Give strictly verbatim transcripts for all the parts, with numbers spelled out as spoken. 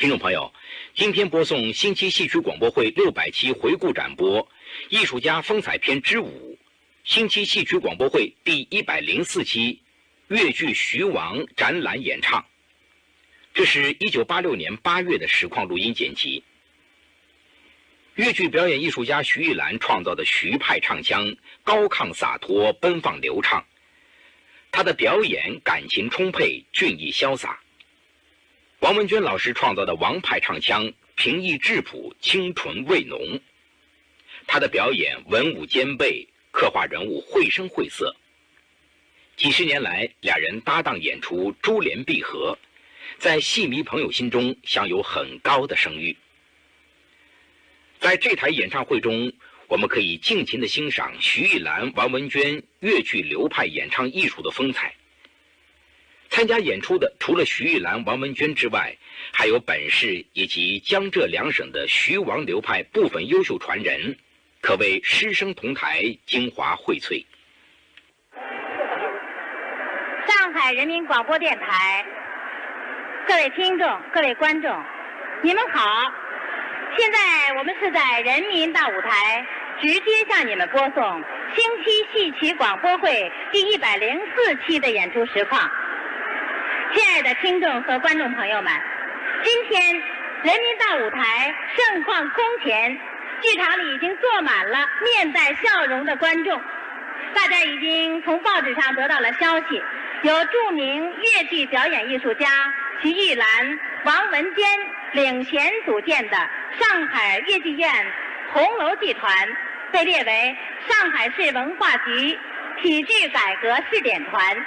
听众朋友，今天播送星期戏曲广播会六百期回顾展播，艺术家风采篇之五，星期戏曲广播会第一百零四期，越剧《徐王》展览演唱。这是一九八六年八月的实况录音剪辑。越剧表演艺术家徐玉兰创造的徐派唱腔，高亢洒脱，奔放流畅。她的表演感情充沛，俊逸潇洒。王文娟老师创造的王派唱腔，平易质朴，清纯味浓。她的表演文武兼备，刻画人物绘声绘色。几十年来，两人搭档演出，珠联璧合，在戏迷朋友心中享有很高的声誉。在这台演唱会中，我们可以尽情地欣赏徐玉兰、王文娟越剧流派演唱艺术的风采。参加演出的除了徐玉兰、王文娟之外，还有本市以及江浙两省的徐王流派部分优秀传人，可谓师生同台，精华荟萃。上海人民广播电台，各位听众、各位观众，你们好。现在我们是在人民大舞台直接向你们播送星期戏曲广播会第一百零四期的演出实况。亲爱的听众和观众朋友们，今天人民大舞台盛况空前，剧场里已经坐满了面带笑容的观众。大家已经从报纸上得到了消息，由著名越剧表演艺术家徐玉兰、王文娟领衔组建的上海越剧院红楼剧团，被列为上海市文化局体制改革试点团。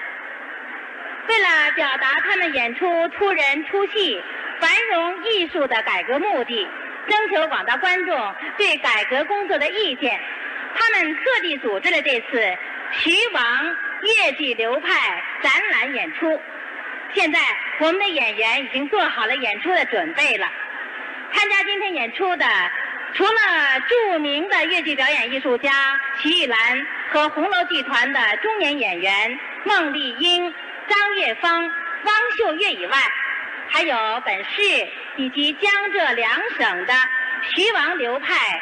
为了表达他们演出出人出戏、繁荣艺术的改革目的，征求广大观众对改革工作的意见，他们特地组织了这次徐王越剧流派展览演出。现在，我们的演员已经做好了演出的准备了。参加今天演出的，除了著名的越剧表演艺术家徐玉兰和红楼剧团的中年演员孟丽英、张月芳、汪秀月以外，还有本市以及江浙两省的徐王流派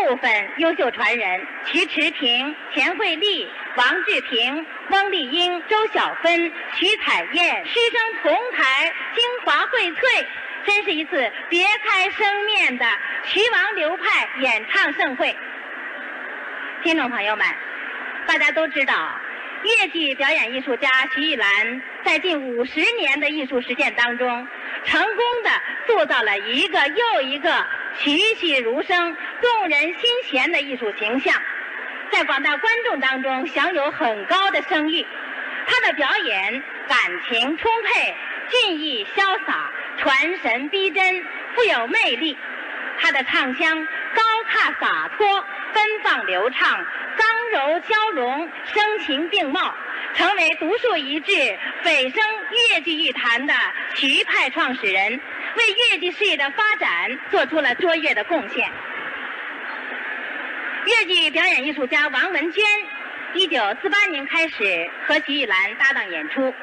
部分优秀传人徐池平、钱惠丽、王志平、翁丽英、周小芬、徐彩燕，师生同台，精华荟萃，真是一次别开生面的徐王流派演唱盛会。听众朋友们，大家都知道，越剧表演艺术家徐玉兰在近五十年的艺术实践当中，成功地塑造了一个又一个栩栩如生、动人心弦的艺术形象，在广大观众当中享有很高的声誉。她的表演感情充沛，俊逸潇洒，传神逼真，富有魅力。她的唱腔高亢洒脱，奔放流畅，刚柔交融，声情并茂，成为独树一帜北京越剧艺坛的徐派创始人，为越剧事业的发展做出了卓越的贡献。越剧表演艺术家王文娟，一九四八年开始和徐玉兰搭档演出。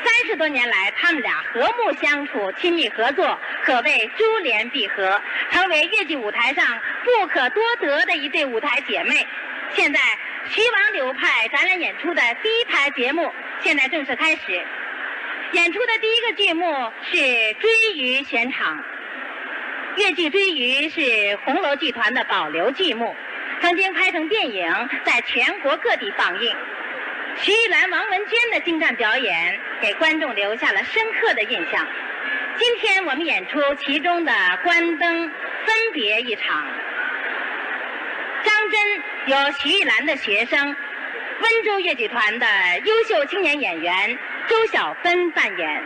三十多年来，他们俩和睦相处，亲密合作，可谓珠联璧合，成为越剧舞台上不可多得的一对舞台姐妹。现在，徐王流派展览演出的第一台节目现在正式开始。演出的第一个剧目是《追鱼》选场。越剧《追鱼》是红楼剧团的保留剧目，曾经拍成电影，在全国各地放映。徐玉兰、王文娟的精湛表演给观众留下了深刻的印象。今天我们演出其中的关灯分别一场。张真由徐玉兰的学生，温州越剧团的优秀青年演员周小芬扮演。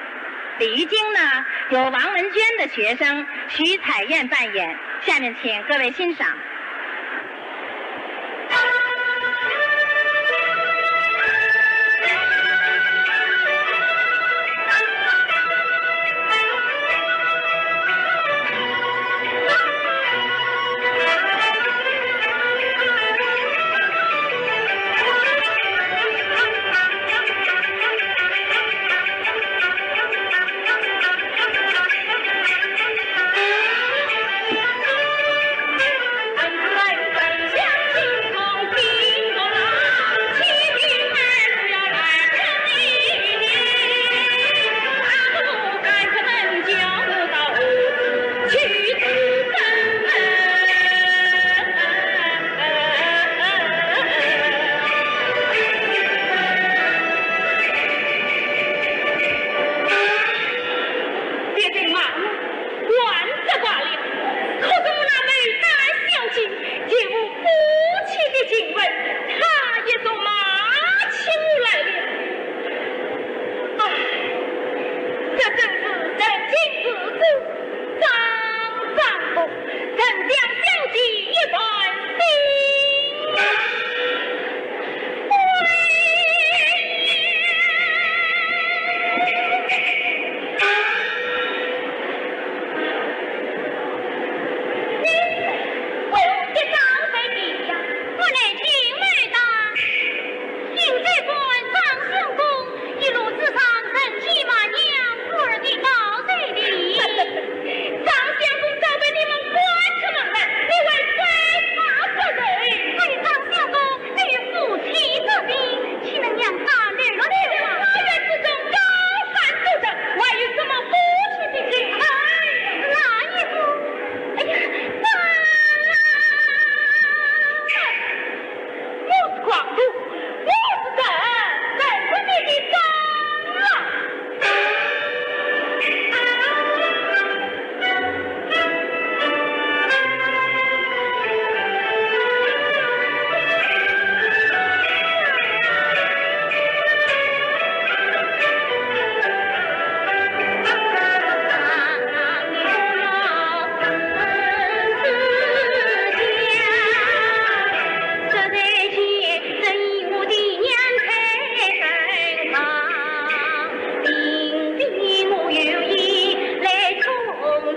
李鱼精呢，由王文娟的学生徐彩燕扮演。下面请各位欣赏。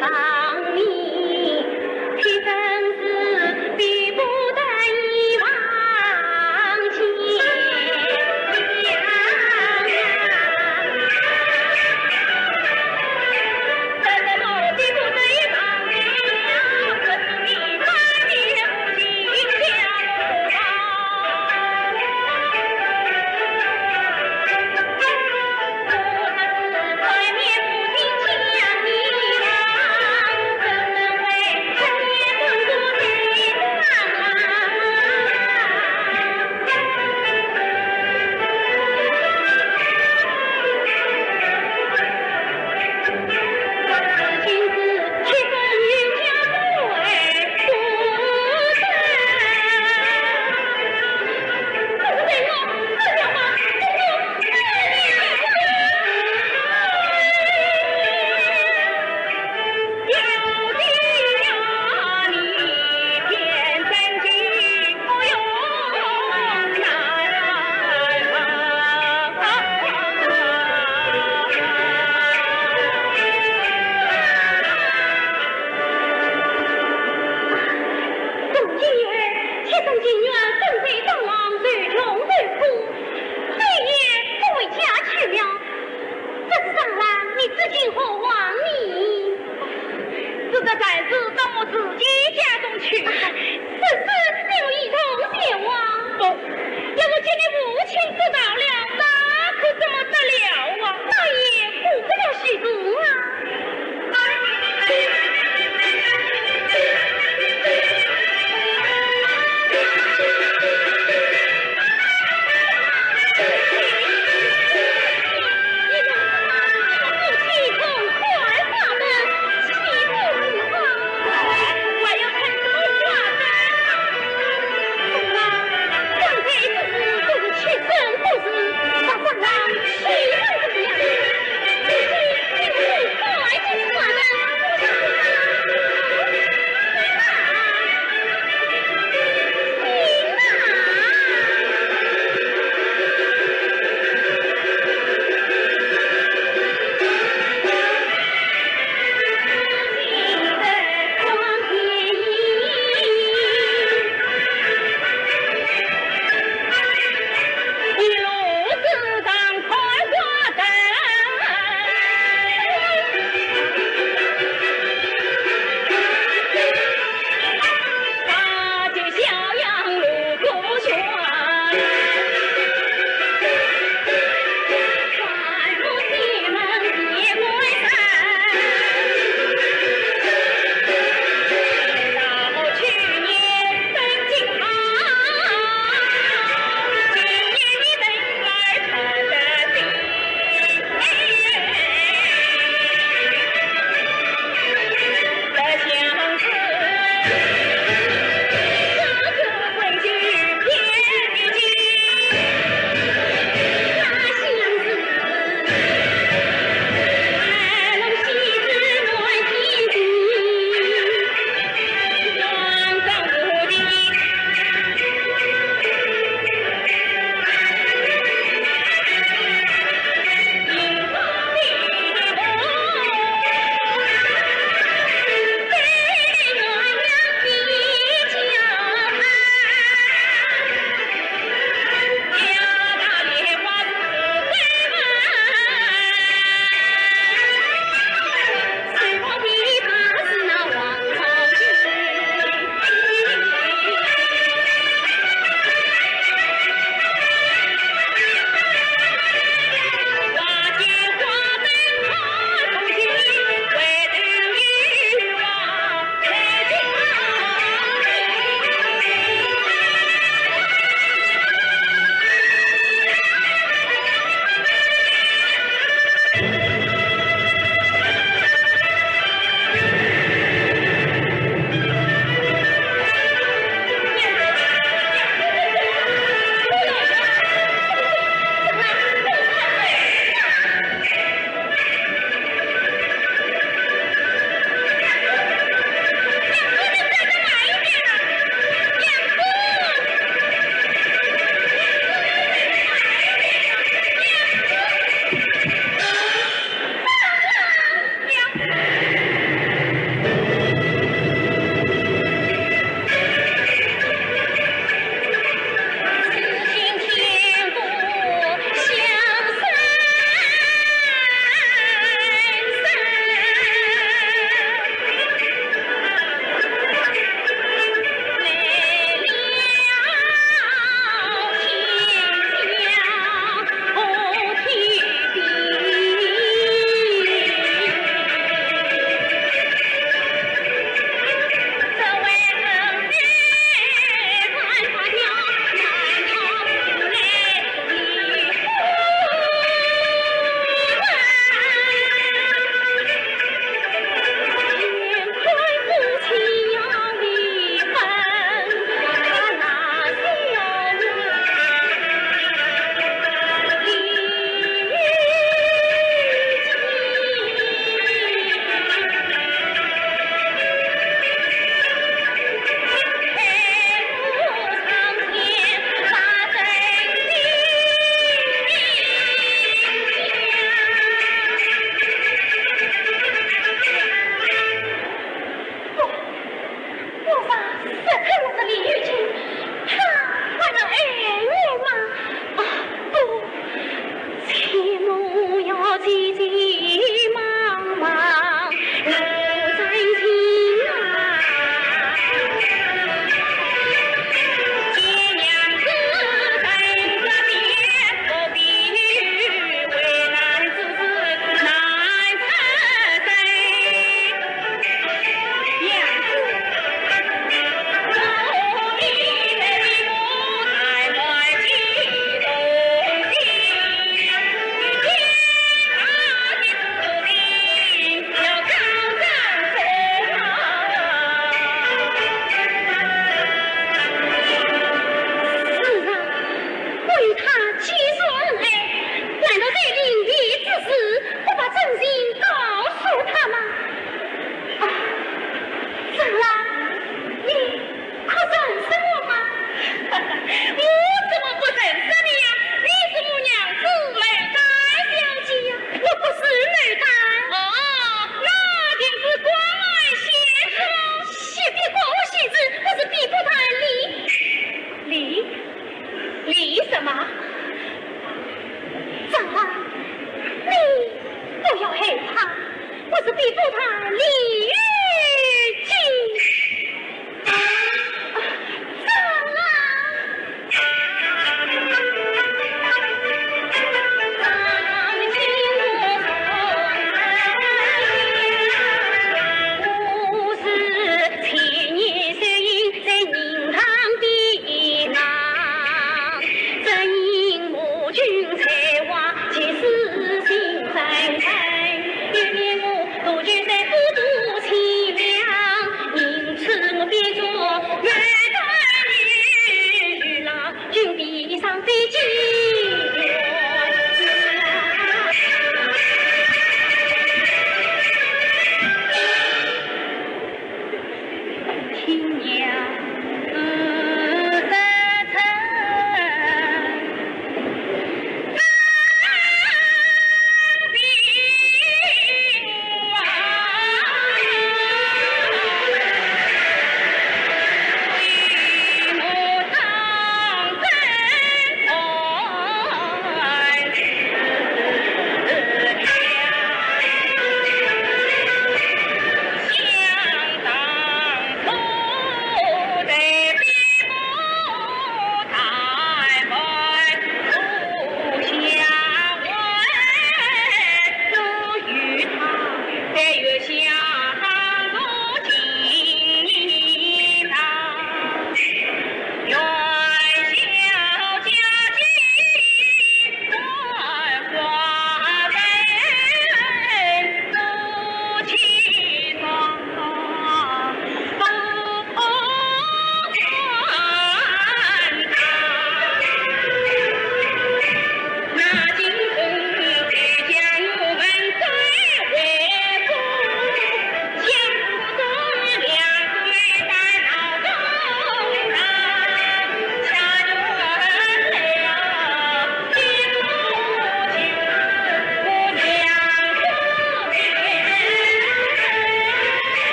从今以后，妾身情愿跟随张郎受穷受苦，再也不回家去了。这次张郎，你知今何往矣？只得暂时到我自己家中去。甚至你我一同前往？不，要是见你父亲知道了，那可怎么得了啊？那也顾不得许多啊。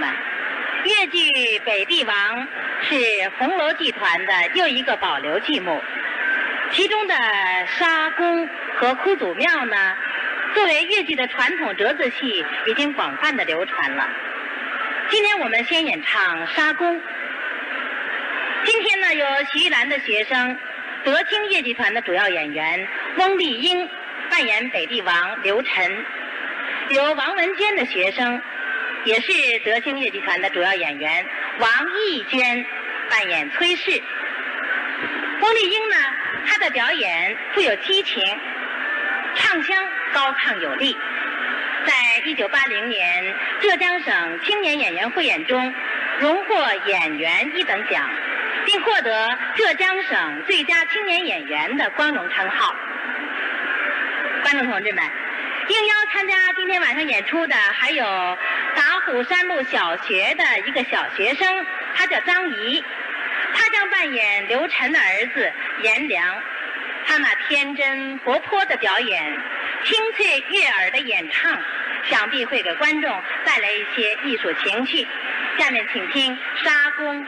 越剧《北帝王》是红楼剧团的又一个保留剧目，其中的沙公和哭祖庙呢，作为越剧的传统折子戏，已经广泛的流传了。今天我们先演唱沙公。今天呢，由徐玉兰的学生，德清越剧团的主要演员翁丽英扮演北帝王刘晨，由王文坚的学生，也是德清越剧团的主要演员王艺坚扮演崔氏。翁丽英呢，她的表演富有激情，唱腔高亢有力。在一九八零年浙江省青年演员汇演中，荣获演员一等奖，并获得浙江省最佳青年演员的光荣称号。观众同志们，应邀参加今天晚上演出的还有打虎山路小学的一个小学生，他叫张怡，他将扮演刘晨的儿子颜良。他那天真活泼的表演，清脆悦耳的演唱，想必会给观众带来一些艺术情趣。下面请听沙公。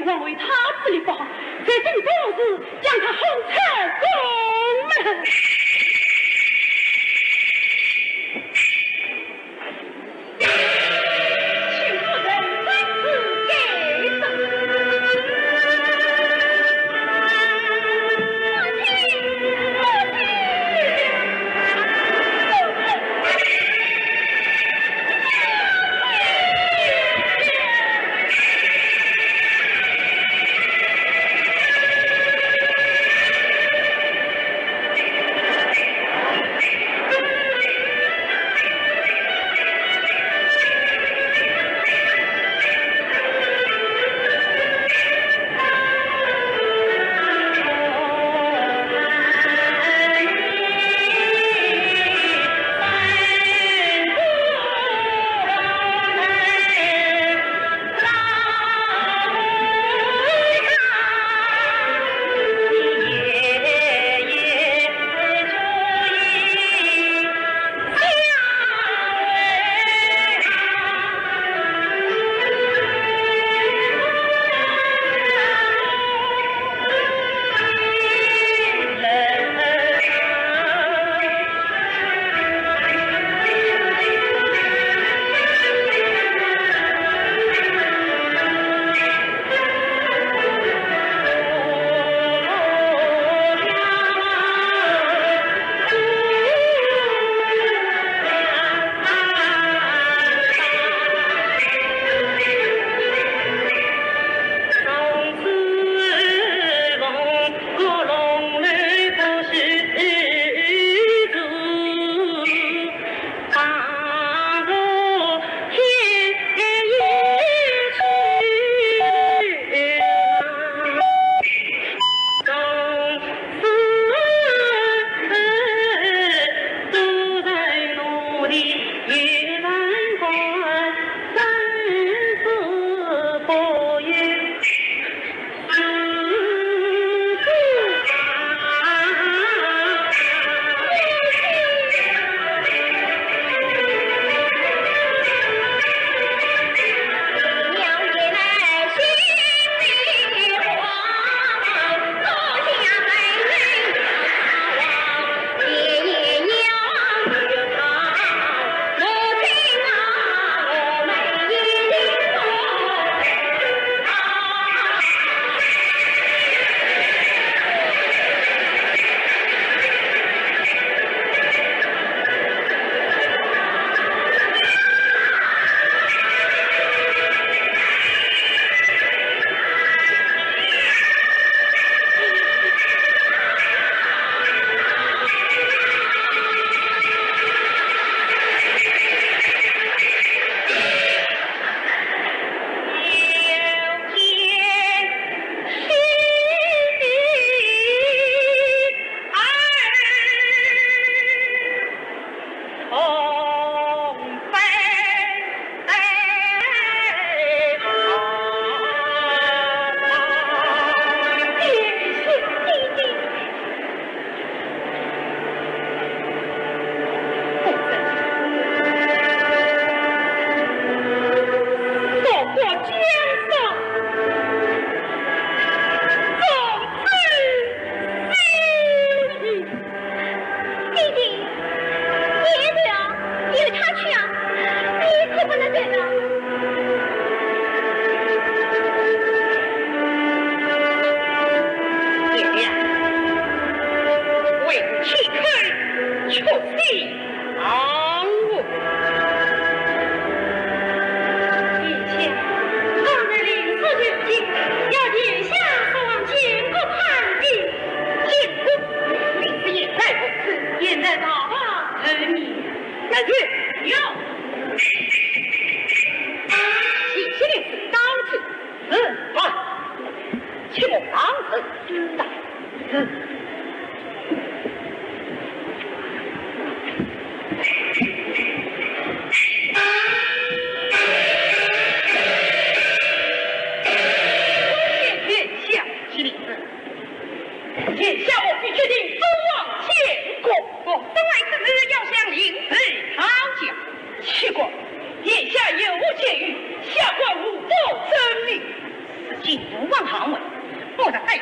放回太子一方，这种大事将他轰出宫门。请夫人再次改正。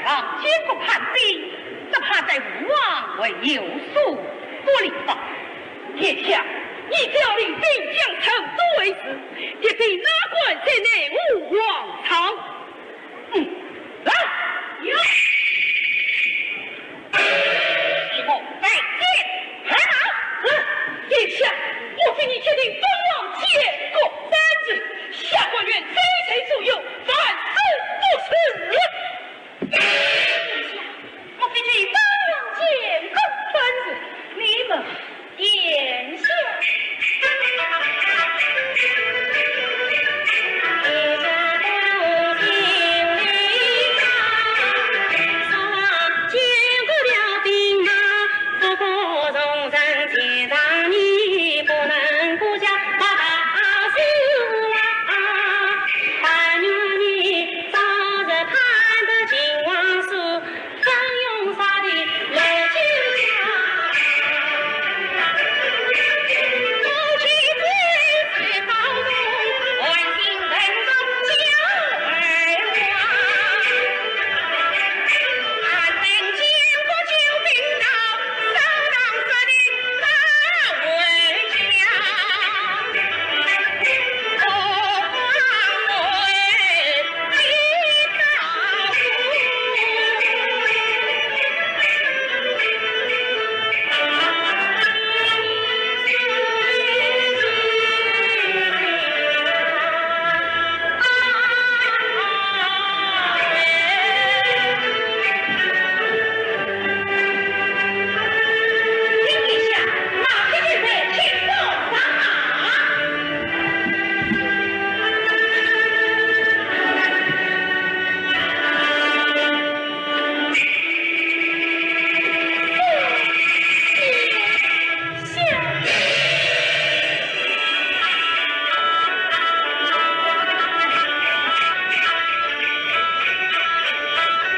望监国叛兵，只怕在吴王会有所顾虑吧。殿下，你只要领兵将成都卫士，一定拿关在内无王昌。嗯，来。有。与我拜见。来啊。嗯，殿下，我劝你一定东望监国。三子，下官愿追随主公，万死不辞。 殿下，莫非君王见过？传旨，你们殿下。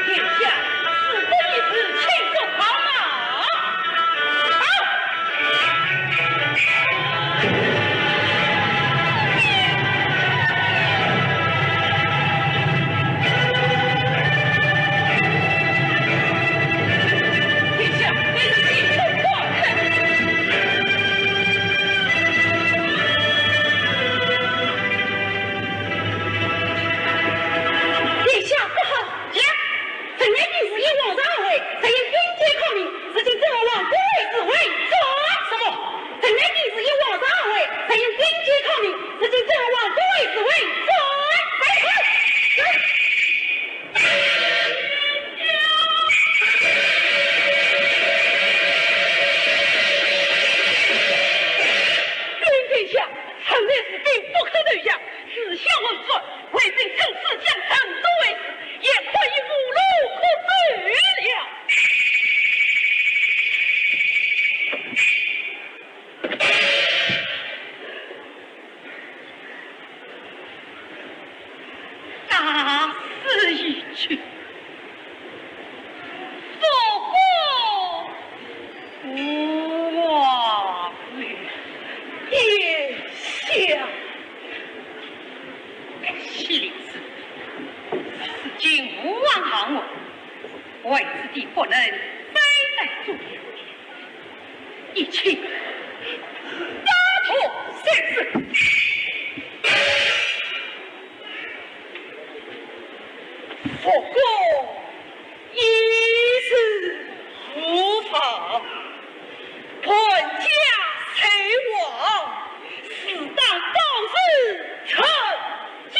殿下，事不宜迟，请速跑马。好。殿下，你是心中大人。 殿下不好！呀，城南军士因王上而会，实行兵变抗命，如今正和王国卫士会战。什么？城南军士因王上而会，实行兵变抗命，如今正和王国卫士会战。快快！禀殿下，城南士兵不肯投降， 自相混战，魏兵趁势将城都围住，眼看已无路可走了。大势已去，复国无望了。殿下。 岂止，如今吴王抗吴，为子弟不能再待多留，一切交托三子。复国 一事无妨，叛家虽亡，自当保持成纪。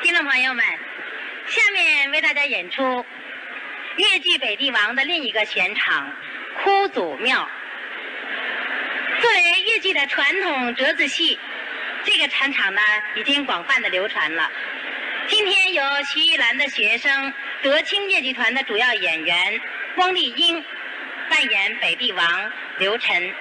听众朋友们，下面为大家演出越剧《北帝王》的另一个选场——哭祖庙。作为越剧的传统折子戏，这个传场呢，已经广泛的流传了。今天由徐艺兰的学生德清越剧团的主要演员汪丽英扮演北帝王刘晨。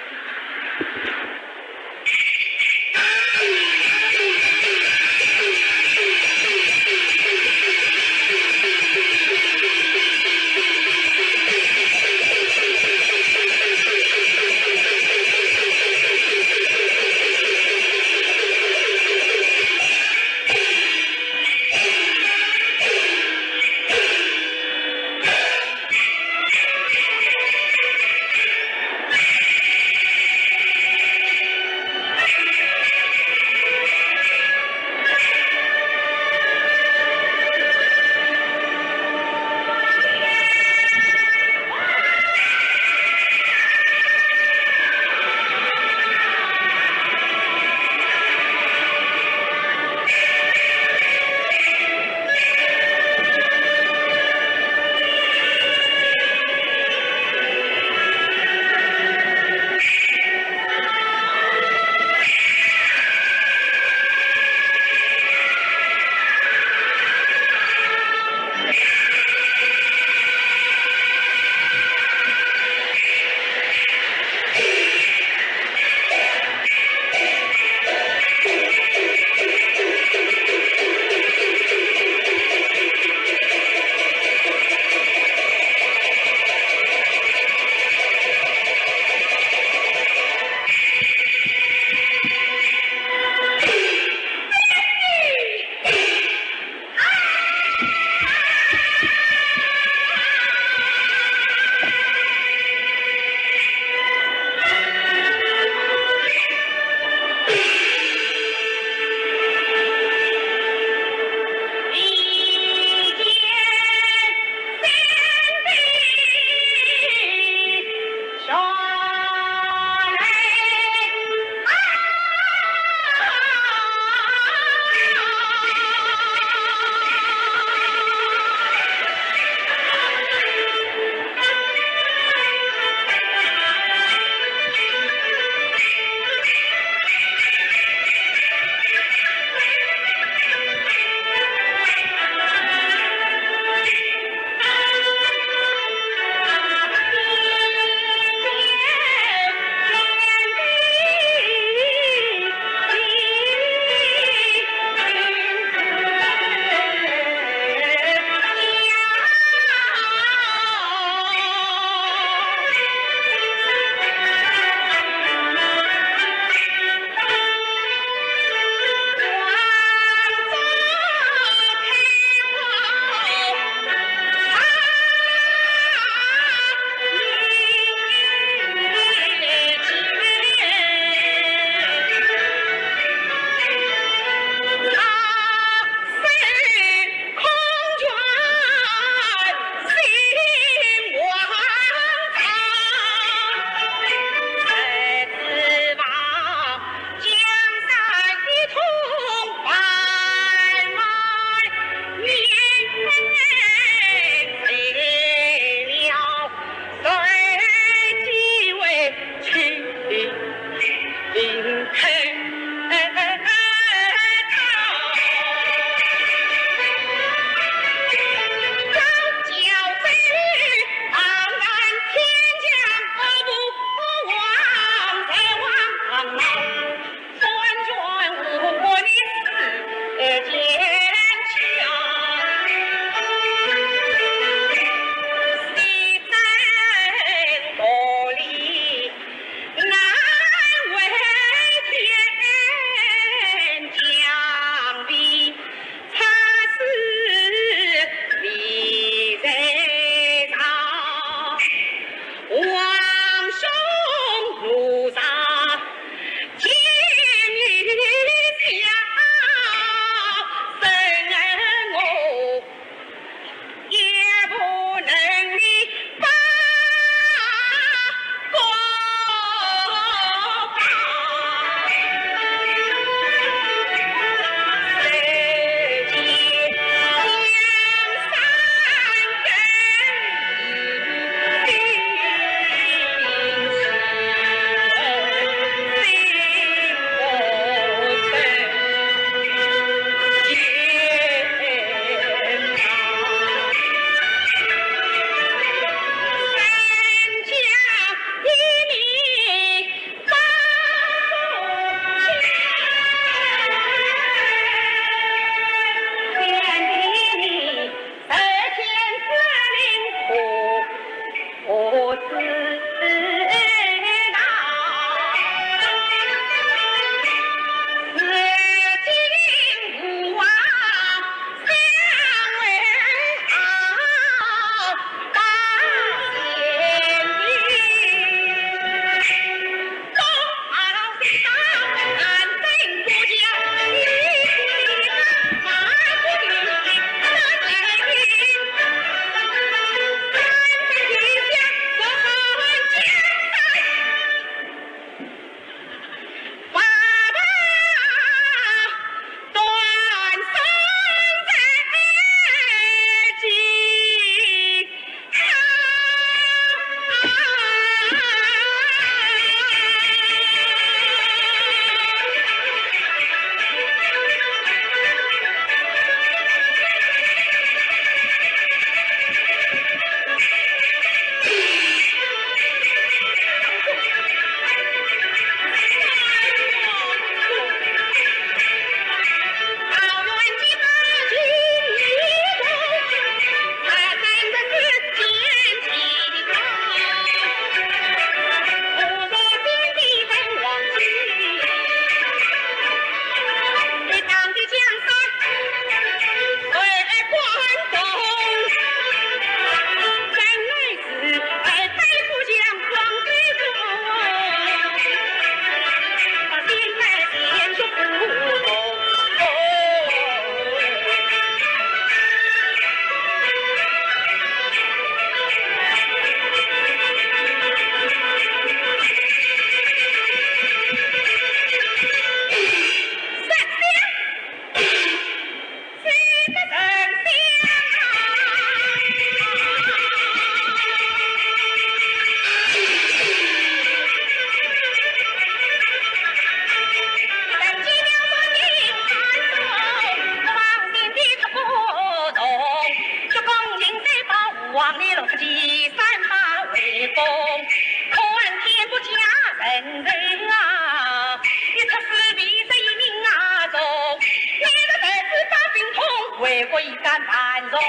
人啊，一出师弟是一命啊中，你的才子把病痛，为国一干蛮族啊，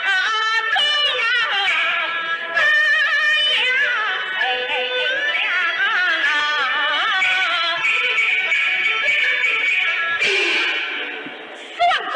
啊，痛啊，哎呀，哎呀。四王子，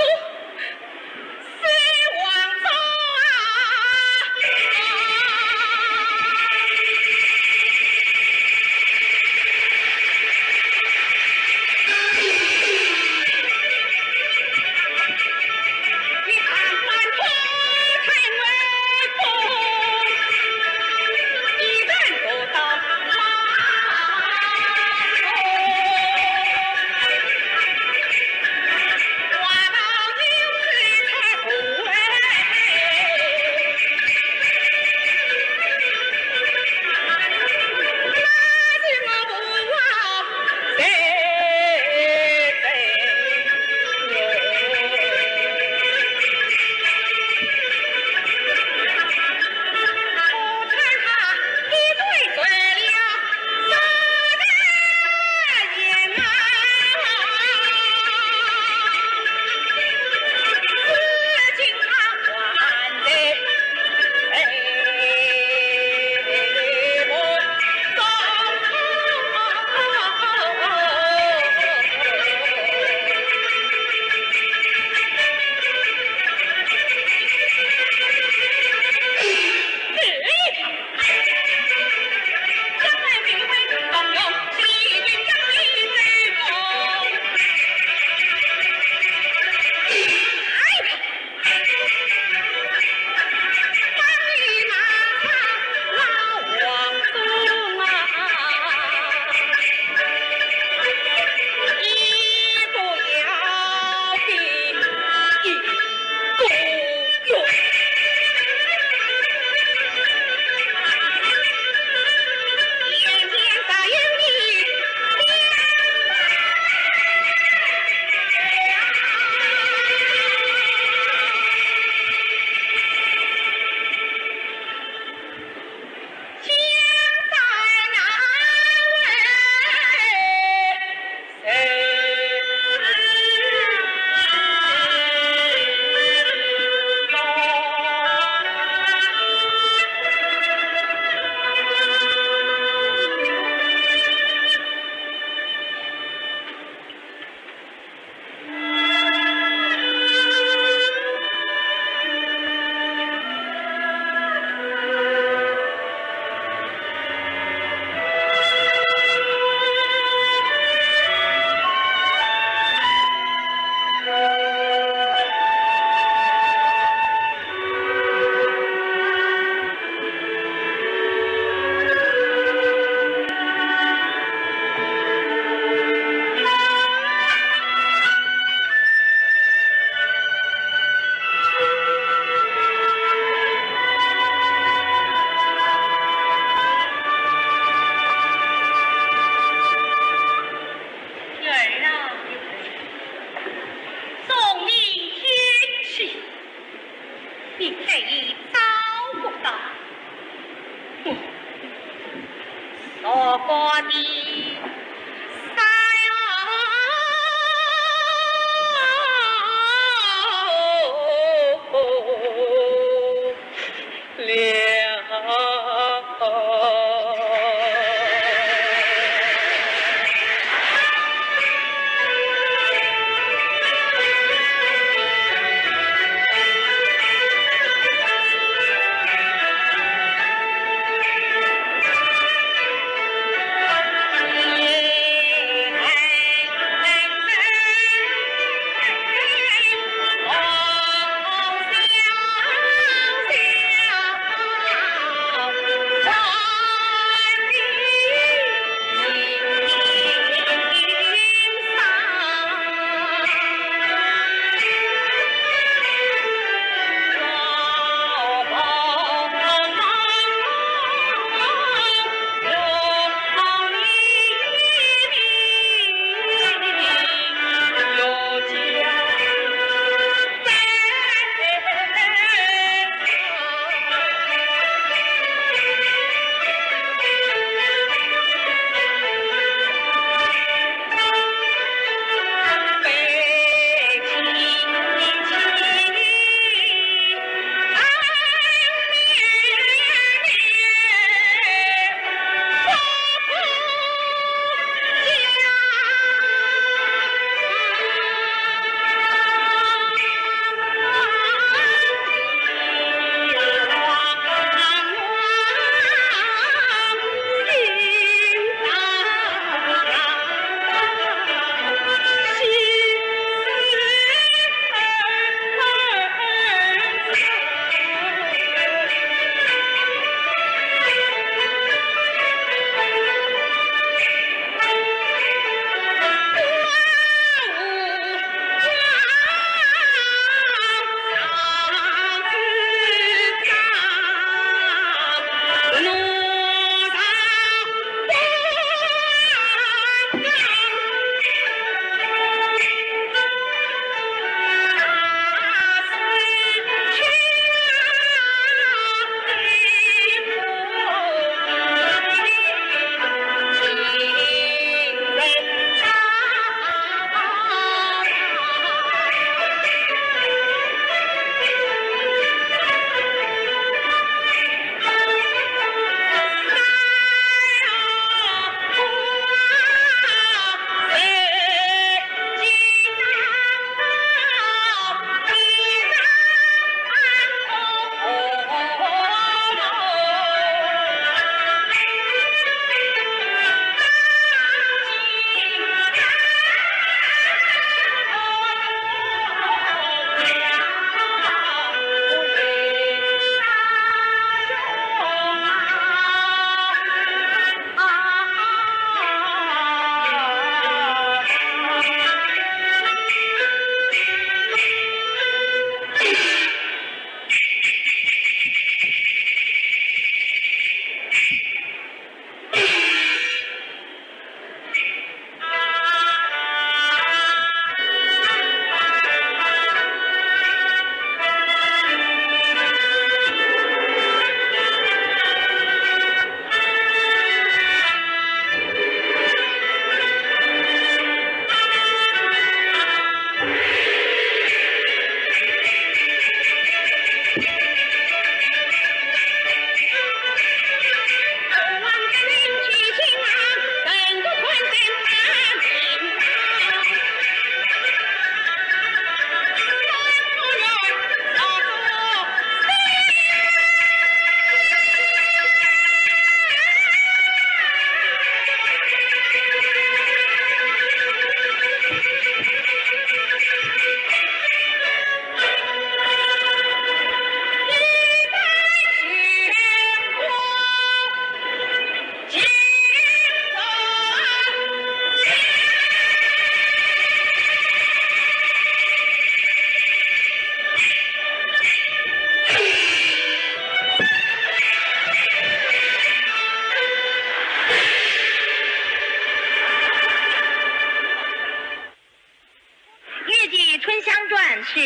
女儿啊，女儿，送你进去。 你可以照顾到我所过的山了。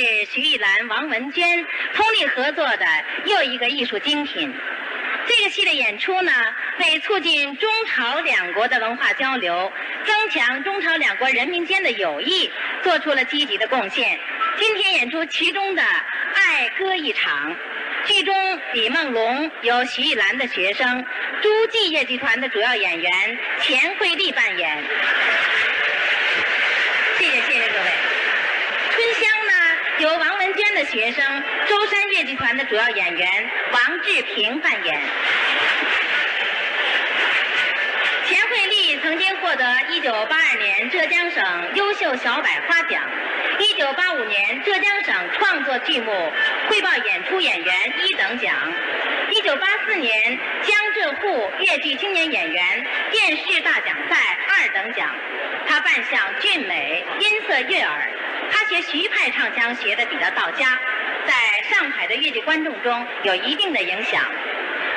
是徐艺兰、王文娟通力合作的又一个艺术精品。这个系列演出呢，为促进中朝两国的文化交流，增强中朝两国人民间的友谊，做出了积极的贡献。今天演出其中的爱歌一场，剧中李梦龙由徐艺兰的学生，诸暨越剧团的主要演员钱慧丽扮演。谢谢，谢谢各位。春香呢，由王文娟的学生，舟山越剧团的主要演员王志平扮演。钱慧丽曾经获得一九八二年浙江省优秀小百花奖，一九八五年浙江省创作剧目汇报演出演员一等奖，一九八四年江浙沪越剧青年演员电视大奖赛二等奖。她扮相俊美，音色悦耳。她学徐派唱腔学得比较到家，在上海的越剧观众中有一定的影响。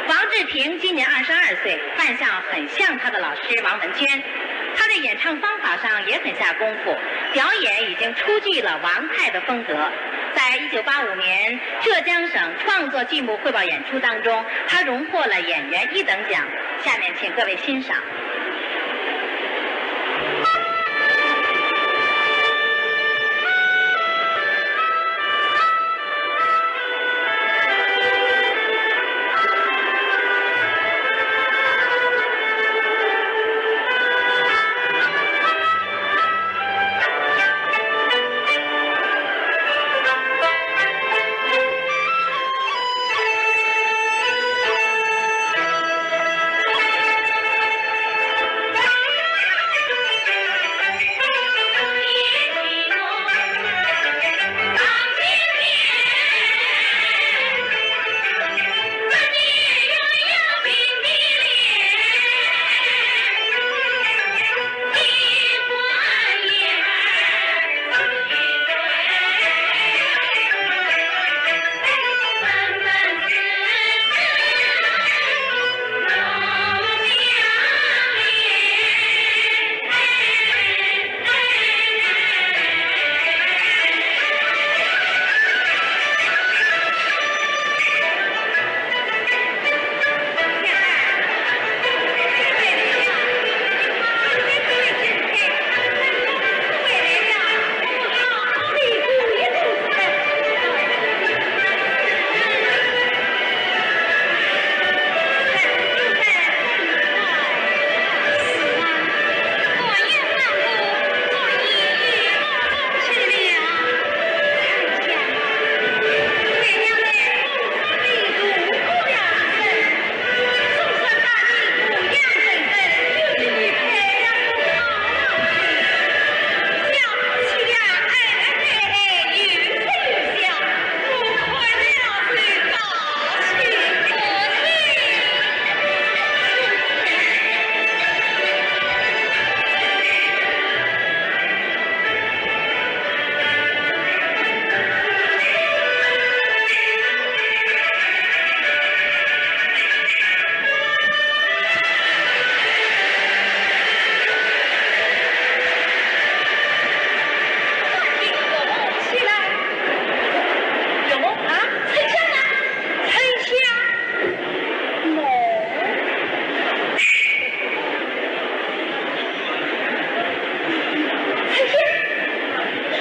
王志平今年二十二岁，扮相很像他的老师王文娟。他在演唱方法上也很下功夫，表演已经初具了王派的风格。在一九八五年浙江省创作剧目汇报演出当中，他荣获了演员一等奖。下面请各位欣赏。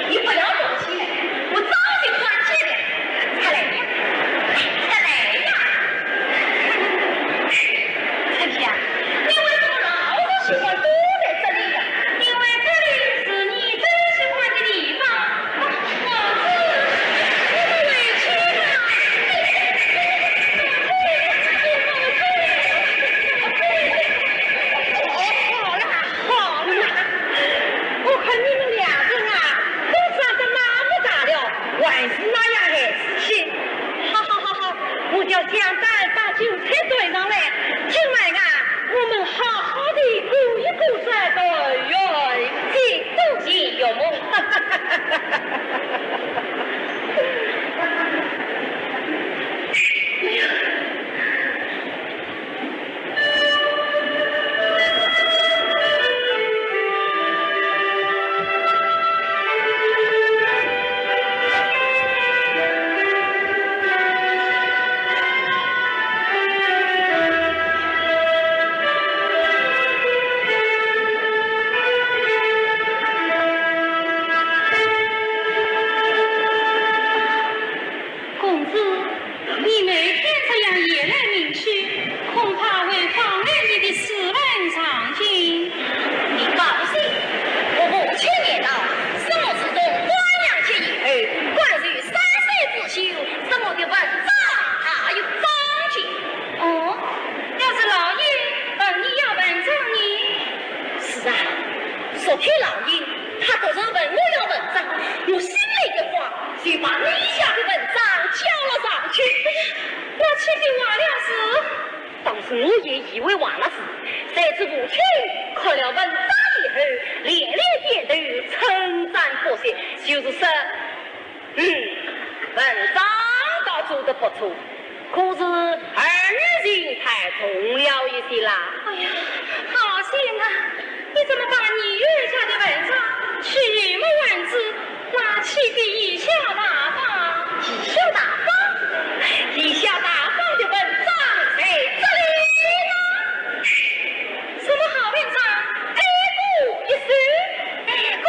你不要动气，我早就看见了。出来呀，出来呀！春香，你为什么老是喜欢躲在这里呀？因为这里是你最喜欢的地方。 好了，好了，我看你们两个啊，都长得那么大了，还是那样孩子气。好好好好，我叫香丹把酒菜端上来，今晚啊，我们好好的过一过这个缘尽。多谢岳母。昨天老爷他读着文我要文章，我心里的话，就把你写的文章交了上去。哎呀，那岂非坏了事？当时我也以为坏了事，谁知父亲看了文章以后，连连点头，称赞不绝，就是说，嗯，文章倒做得不错，可是儿女情太重要一些啦。哎呀，好些啊，你怎么把女儿家的文章去与墨文字，那岂非贻笑大方？贻笑大方？贻笑大方的文章在这里呢。什么好文章？给我一首，给我。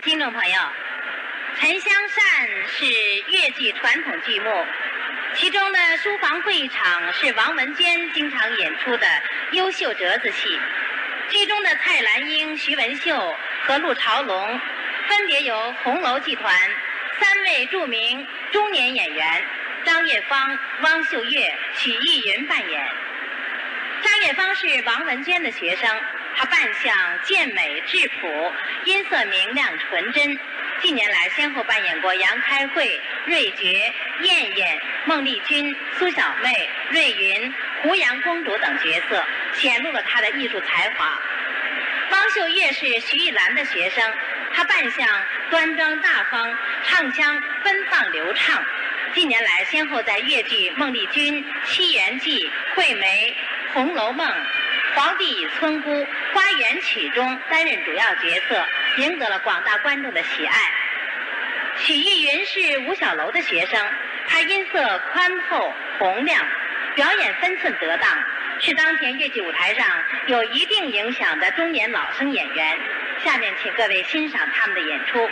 听众朋友，《沉香扇》是越剧传统剧目，其中的书房会场是王文坚经常演出的优秀折子戏。剧中的蔡兰英、徐文秀和陆朝龙分别由红楼剧团三位著名中年演员张月芳、汪秀月、许玉云扮演。张月芳是王文坚的学生，她扮相健美质朴，音色明亮纯真。近年来先后扮演过杨开慧、瑞珏、燕燕、孟丽君、苏小妹、瑞云、湖阳公主等角色，显露了她的艺术才华。汪秀月是徐玉兰的学生，她扮相端庄大方，唱腔奔放流畅。近年来先后在越剧《孟丽君》《西园记》《惠梅》《红楼梦》《皇帝与村姑》《花园曲》中担任主要角色，赢得了广大观众的喜爱。许玉云是吴小楼的学生，她音色宽厚洪亮，表演分寸得当，是当前越剧舞台上有一定影响的中年老生演员。下面请各位欣赏她们的演出。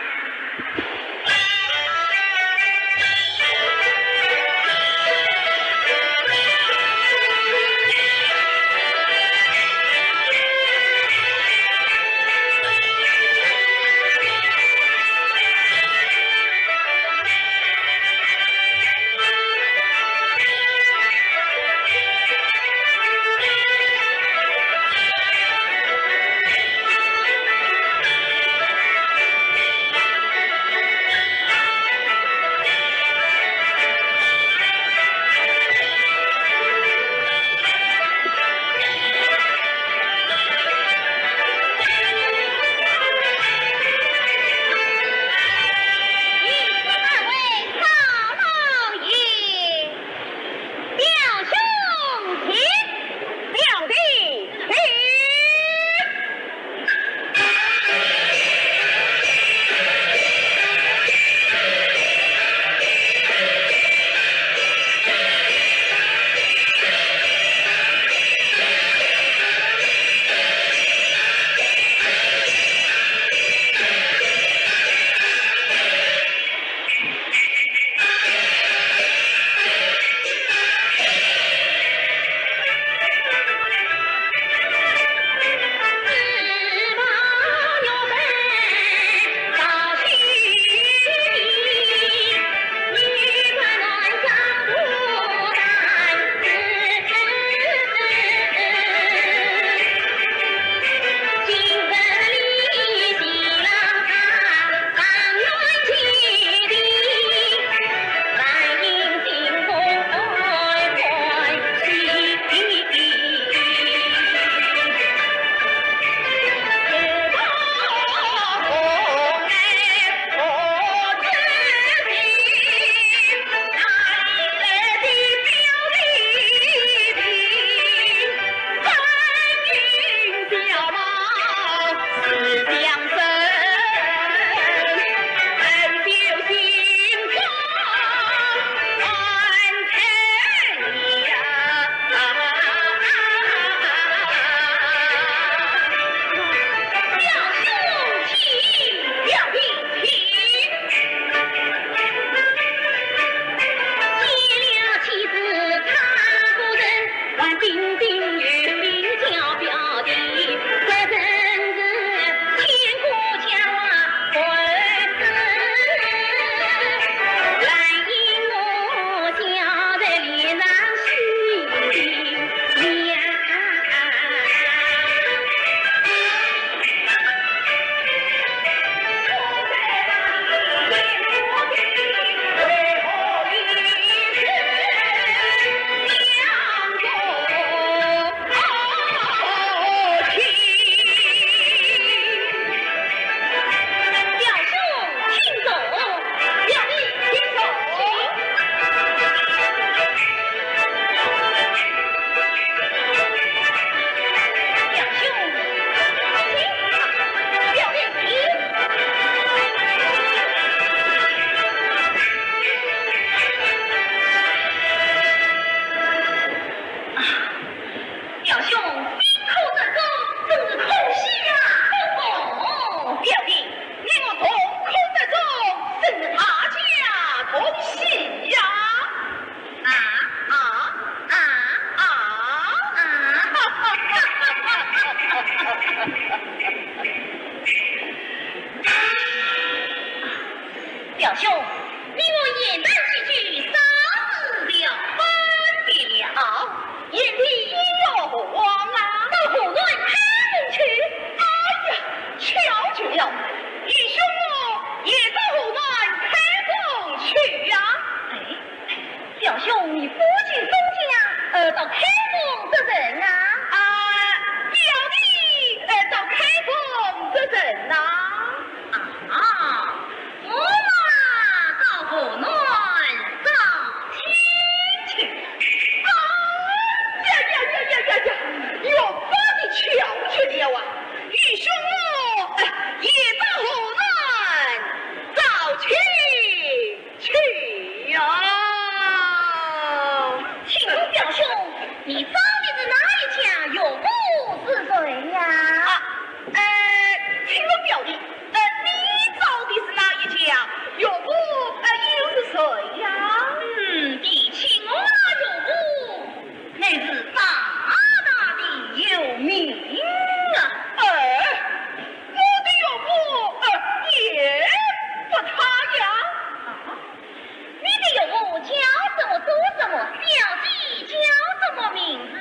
开封的人啊？啊，表弟，呃，到开封的人呐。啊，我嘛到河南绍兴去。啊，呀呀呀呀呀呀，越发的巧极了啊！愚兄我，呃，也到河南绍兴 去呀。请问表兄，你招的是哪一家岳父是谁呀？啊，呃，请问表弟，呃，你招的是哪一家岳父，呃，又是谁呀？嗯，提起我那岳父，乃是大大的有名啊。呃，我的岳父，呃，也不差呀。啊， 你的岳父叫什么做什么？表弟叫什么名字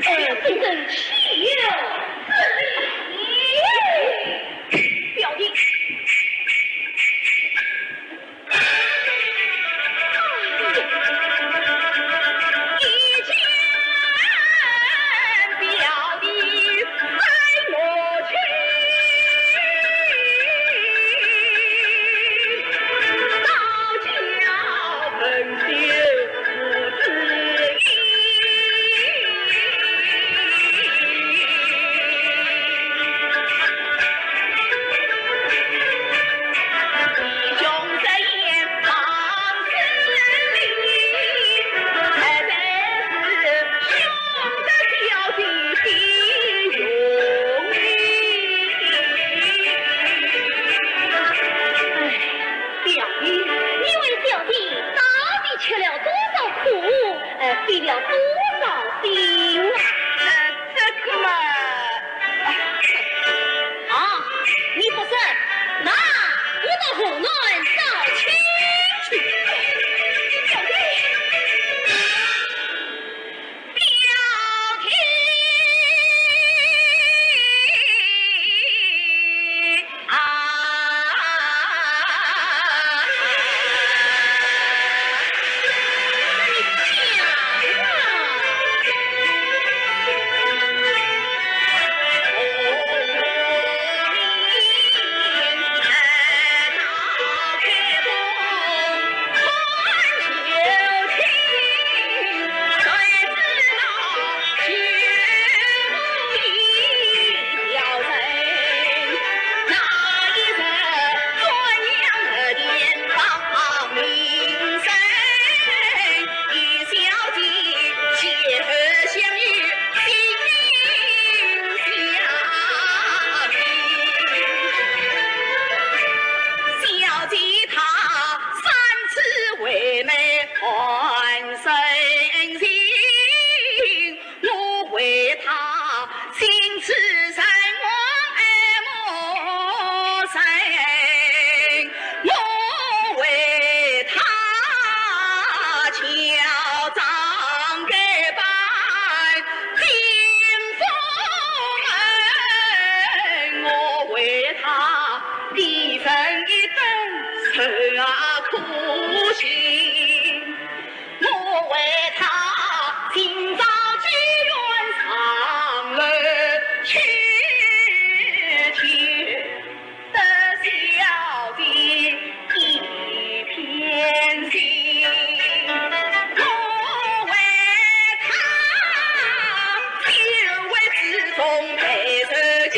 哎呀，夫人岂有此理！表弟。表弟，你为表弟到底吃了多少苦，呃，费了多少心啊？呃，这个嘛，啊，你不说，那我到河南找亲去。表弟。 小姐她三次为媒换身情，我为她心痴神，我爱莫生，我为她乔装改扮， 进府门，我为她低声一顿，受啊苦刑。我为她今朝只愿上楼去，去。 得小姐一片心。我为她九月之中备受惊，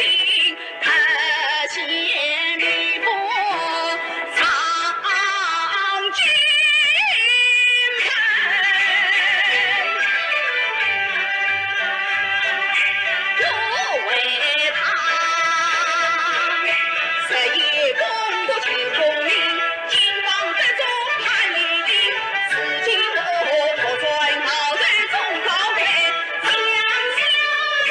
她嫌你不上京城。 我为她日夜攻读清功名，金榜题中攀名，如今我可算考中高配，将小姐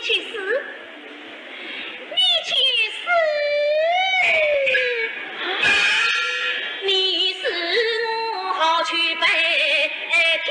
去死，你去死，你死我好去拜天地。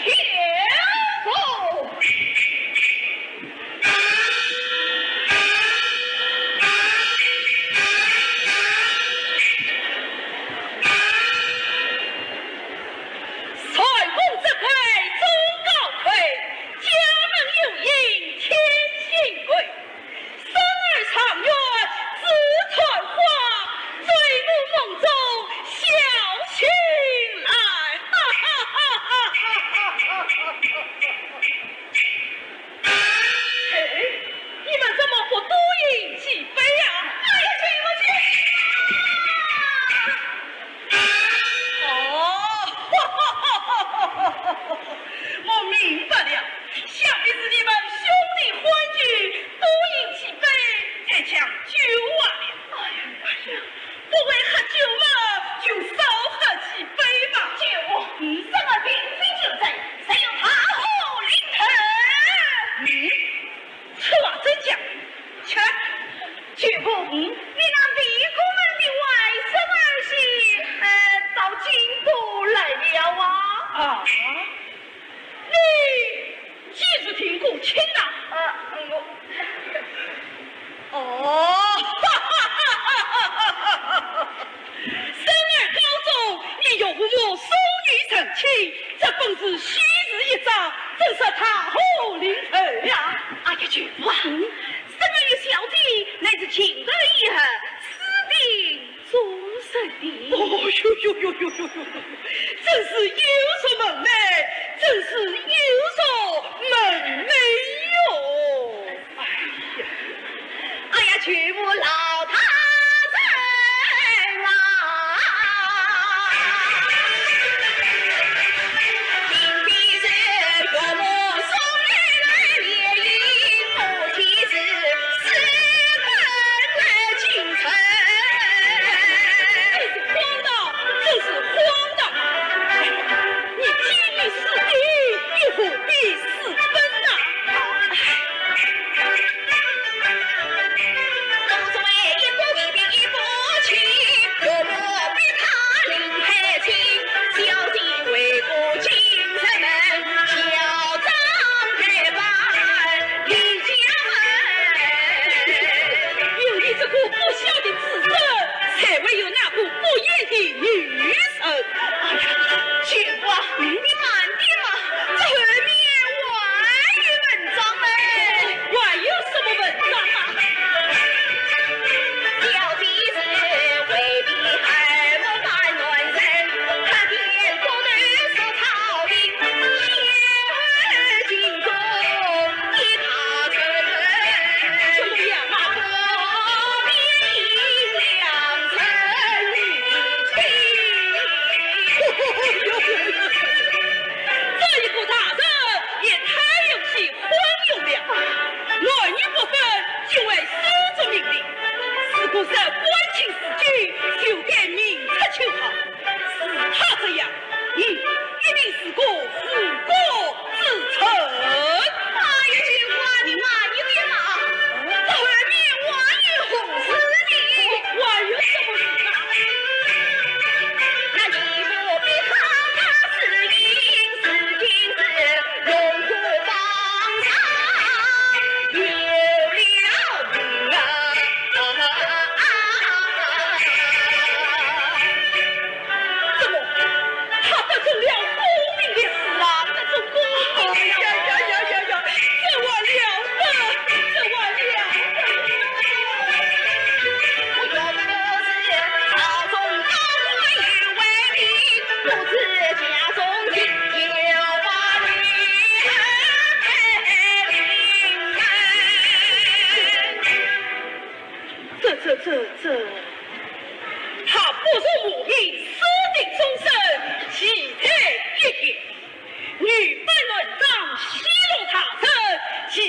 哦，三公之贵，中高贵，家门有幸，天心贵。 生儿长远子传花，醉我梦中小青来。哈哈哈哈哈哈哈哈！哎，你们怎么不多饮几杯呀？哎呀，这不去。哦，我明白了，想必是你们兄弟欢聚，多饮几杯，才将就忘了。哎呀，哎呀，不会喝酒嘛，就少喝几杯吧。酒，嗯，生而平静酒醉，谁有大祸临头？嗯，此话怎讲？去，酒婆，嗯，你那弟兄们的外甥儿媳，呃，到京都来了啊？啊，你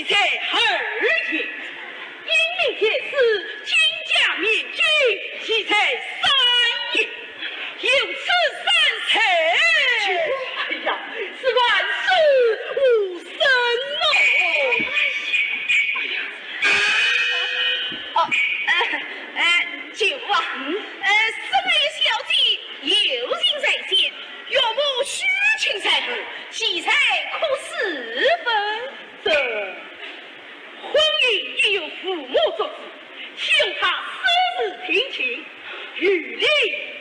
在二爷，英明天子金甲面君，其在三爷，有此三才。哎呀，是万死无生哦。哦，呃，呃，舅父啊，嗯？呃，沈二爷小姐有情在先，岳母许亲在后，其才可四分。这 婚姻已由父母作主，请他私自定亲，于理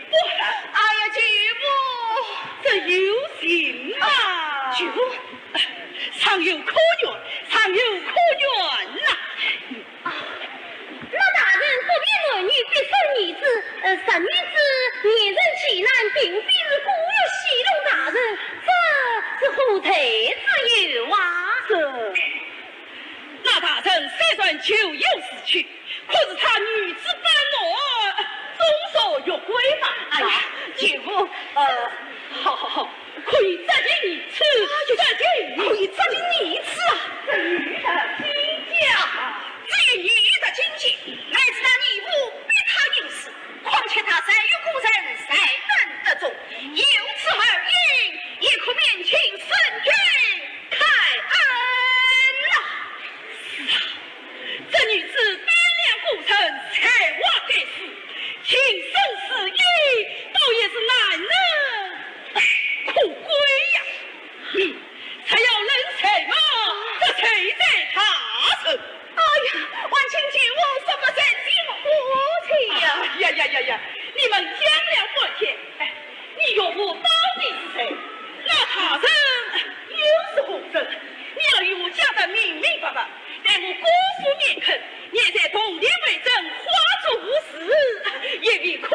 不合。哎呀，舅父，这有情吗？舅父，尚有可原，尚有可原呐。啊，那大人不必男女必生儿子，呃，生儿子年成其难，并非是故意戏弄大人，这是何罪之有啊？这 那大人虽然咎由自取，可是他女子半男，总说有归吧？哎呀，舅父，呃，好好好，可以择其二次，就择其二次。可以择其二次啊！这女的金甲，至于女的金甲，乃是他义父逼他行事，况且他善于过人，才能得中，有此二因，也可免请圣君 开恩呐！是啊，这女子胆量过人，才华盖世，情深似海，倒也是难能可贵呀。嗯，若要论才貌，这谁在他人？哎呀，还请舅父说法才是我的呀！哎呀呀呀呀，你们讲了半天，哎， 你岳父到底是谁？那他人又是何人？你要与我讲得明明白白，待我姑父面孔，你再动地为证，花烛无事，也未可知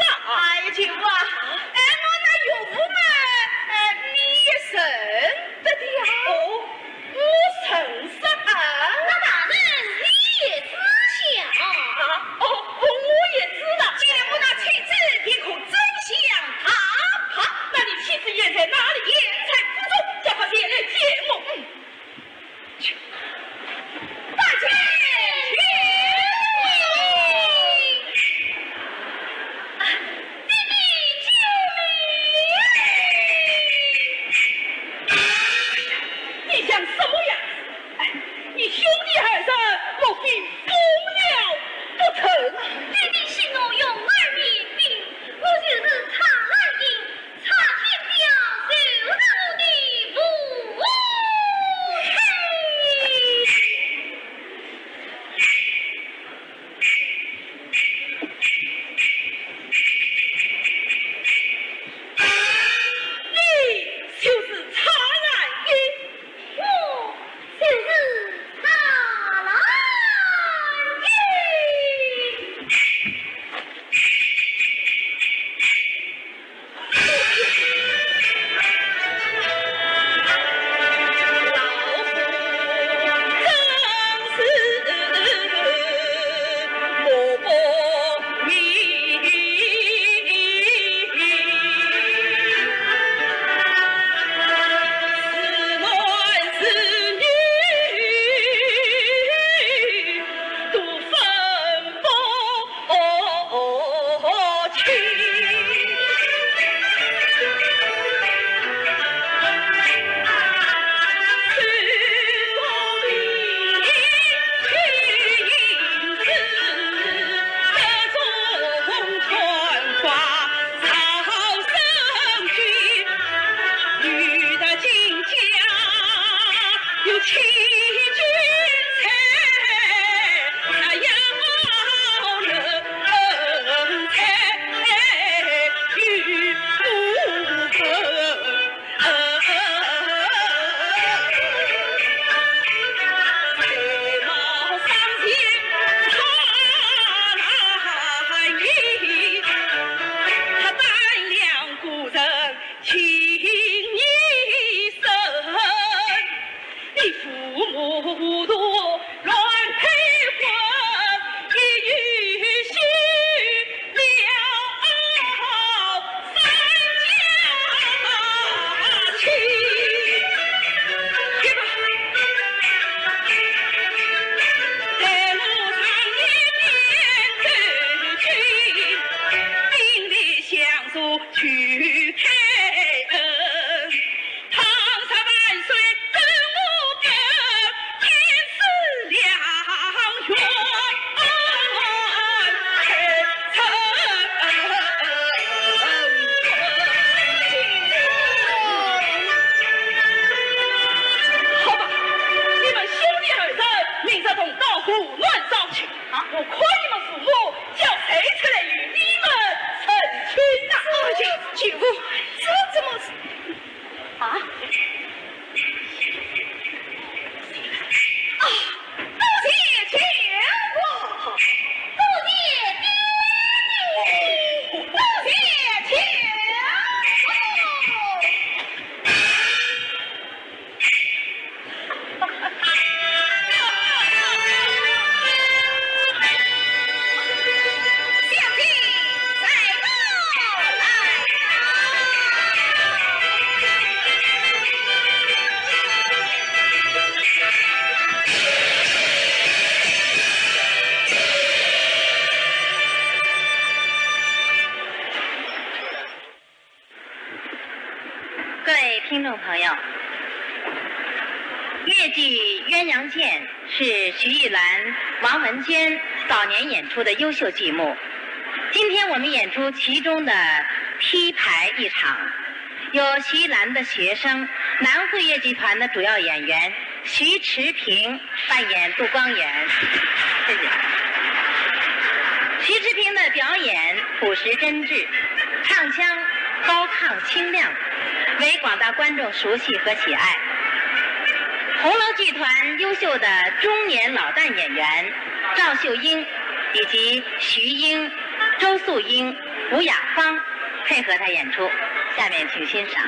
啊！哎呀，舅父啊，哎，我那岳父嘛，哎，你也认得的呀。哦， 我认识啊。那大人你也知晓？啊，哦，哦，我也知道。既然不拿妻子，便可真相大白。那你妻子现在哪里？现在府中，叫她前来见我。嗯。大姐，请。 你讲什么呀？哎，你兄弟二人莫非疯了不成？爹爹息怒容儿免兵，我就是蔡兰英，蔡天彪就是我的父亲。你就是蔡兰英？我就是蔡兰英。朋友，越剧《鸳鸯剑》是徐玉兰、王文娟早年演出的优秀剧目。今天我们演出其中的批排一场，由徐兰的学生南汇越剧团的主要演员徐池萍扮演杜光远。谢谢。徐池萍的表演朴实真挚，唱腔高亢清亮，为广大观众熟悉和喜爱。红楼剧团优秀的中年老旦演员赵秀英以及徐英、周素英、吴雅芳配合她演出。下面请欣赏。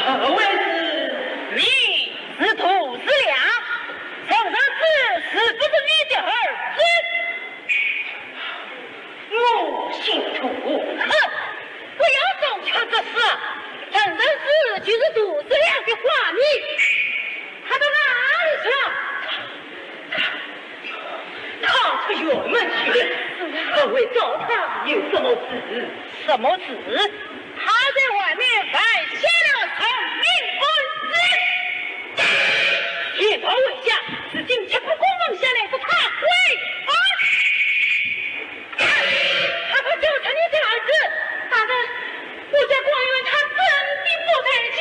何为此？你是杜十娘，陈三子是不是你的儿子？我姓杜。哼，不要总吃这事啊！陈三子就是杜十娘的花名，他到哪里去了？ 他出辕门去了，何为找他有什么事？什么事？他在外面犯下了人命案子。天朝为下，如今七步宫门下来是他归案。他不就是你的儿子？大人，我家官员他真的不在家。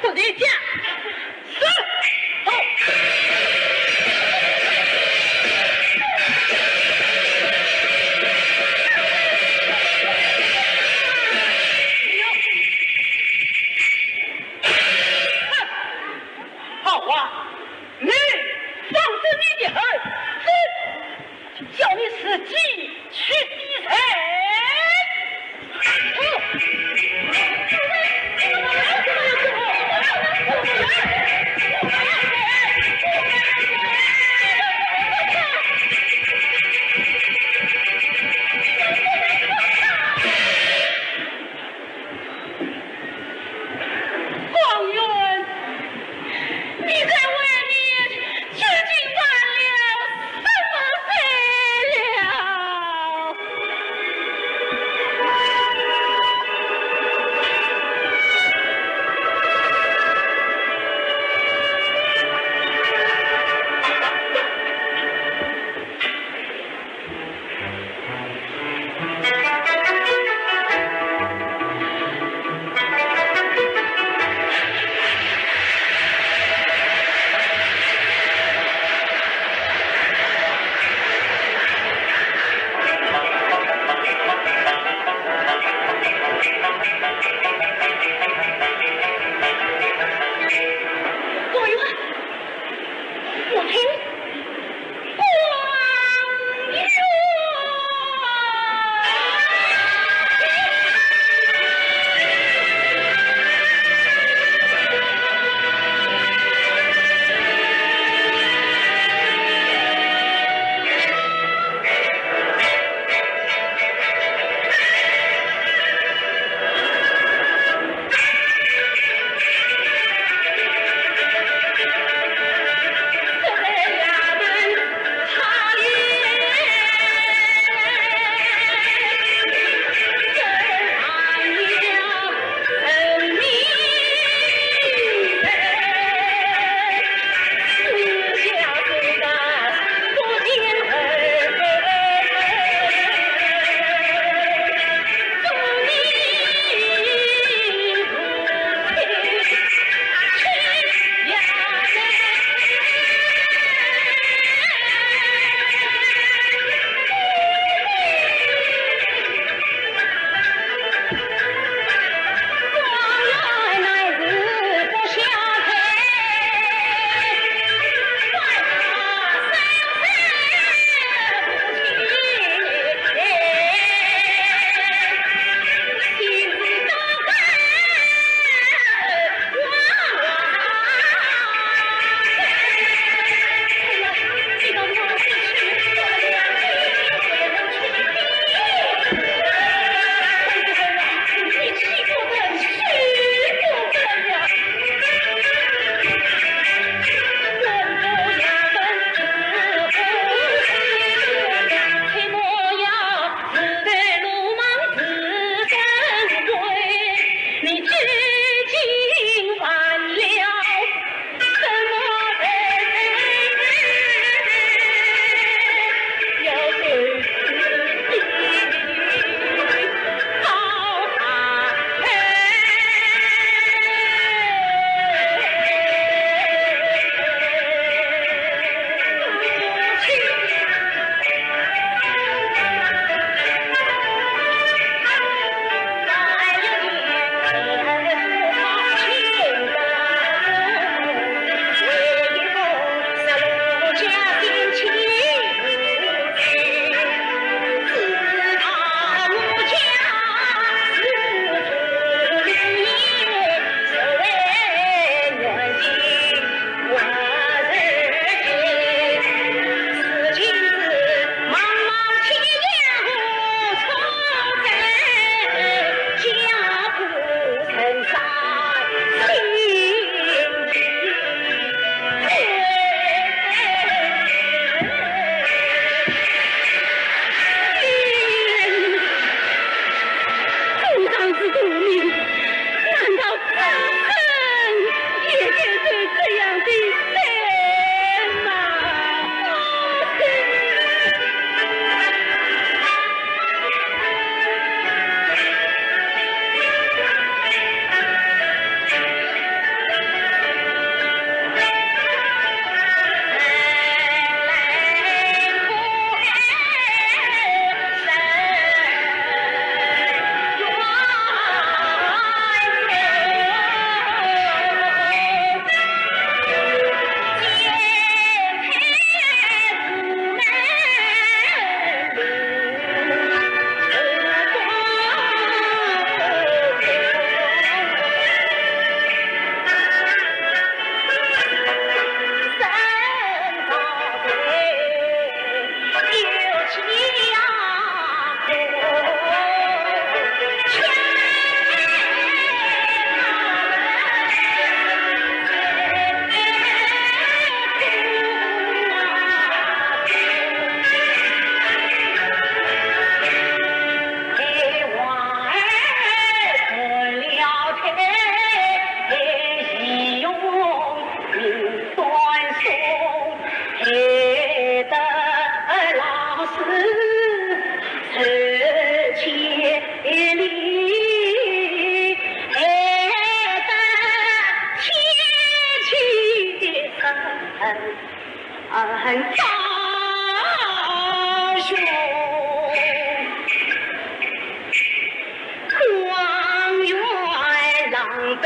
不在家？ 是。好啊，你大雄，状元郎被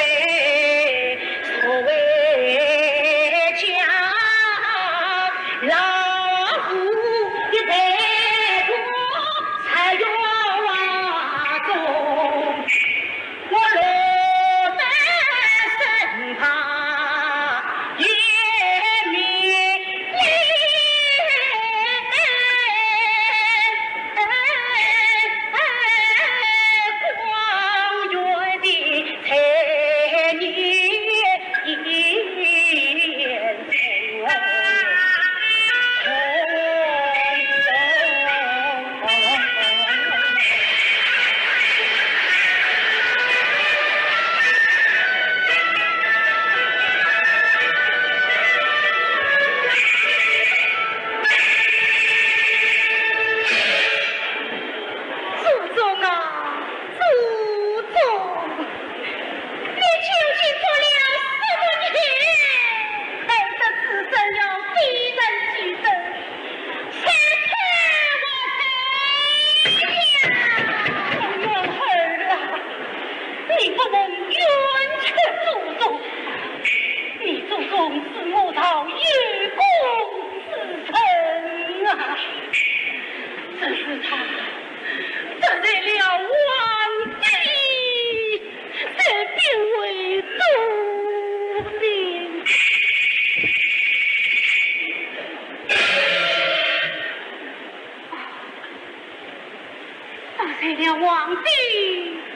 所为家，老夫一代过才有望中。 我落在身旁也迷恋，光源的才艺。 祖宗啊，祖宗！你究竟做了什么孽，害得子孙要非人即生，谁替我赔呀？儿啊，你不能冤屈祖宗，你祖宗是我朝有功之臣啊，只是他 得罪了皇帝，才变为奴婢。得罪了皇帝，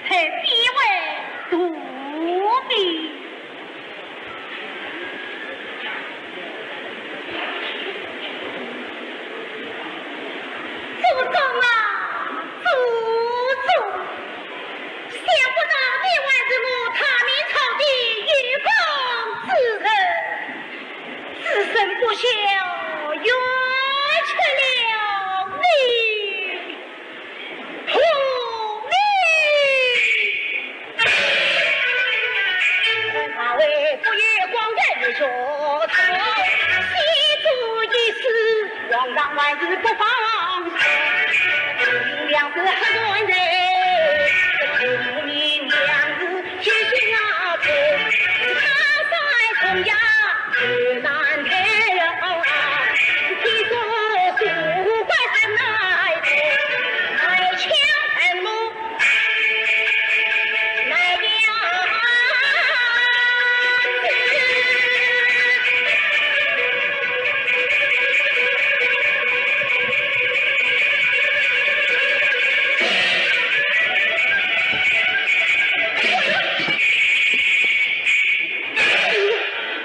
才变为奴婢。 祖宗啊，祖宗！想不到你还是我大明朝的有功之臣，子孙不孝，冤屈了你。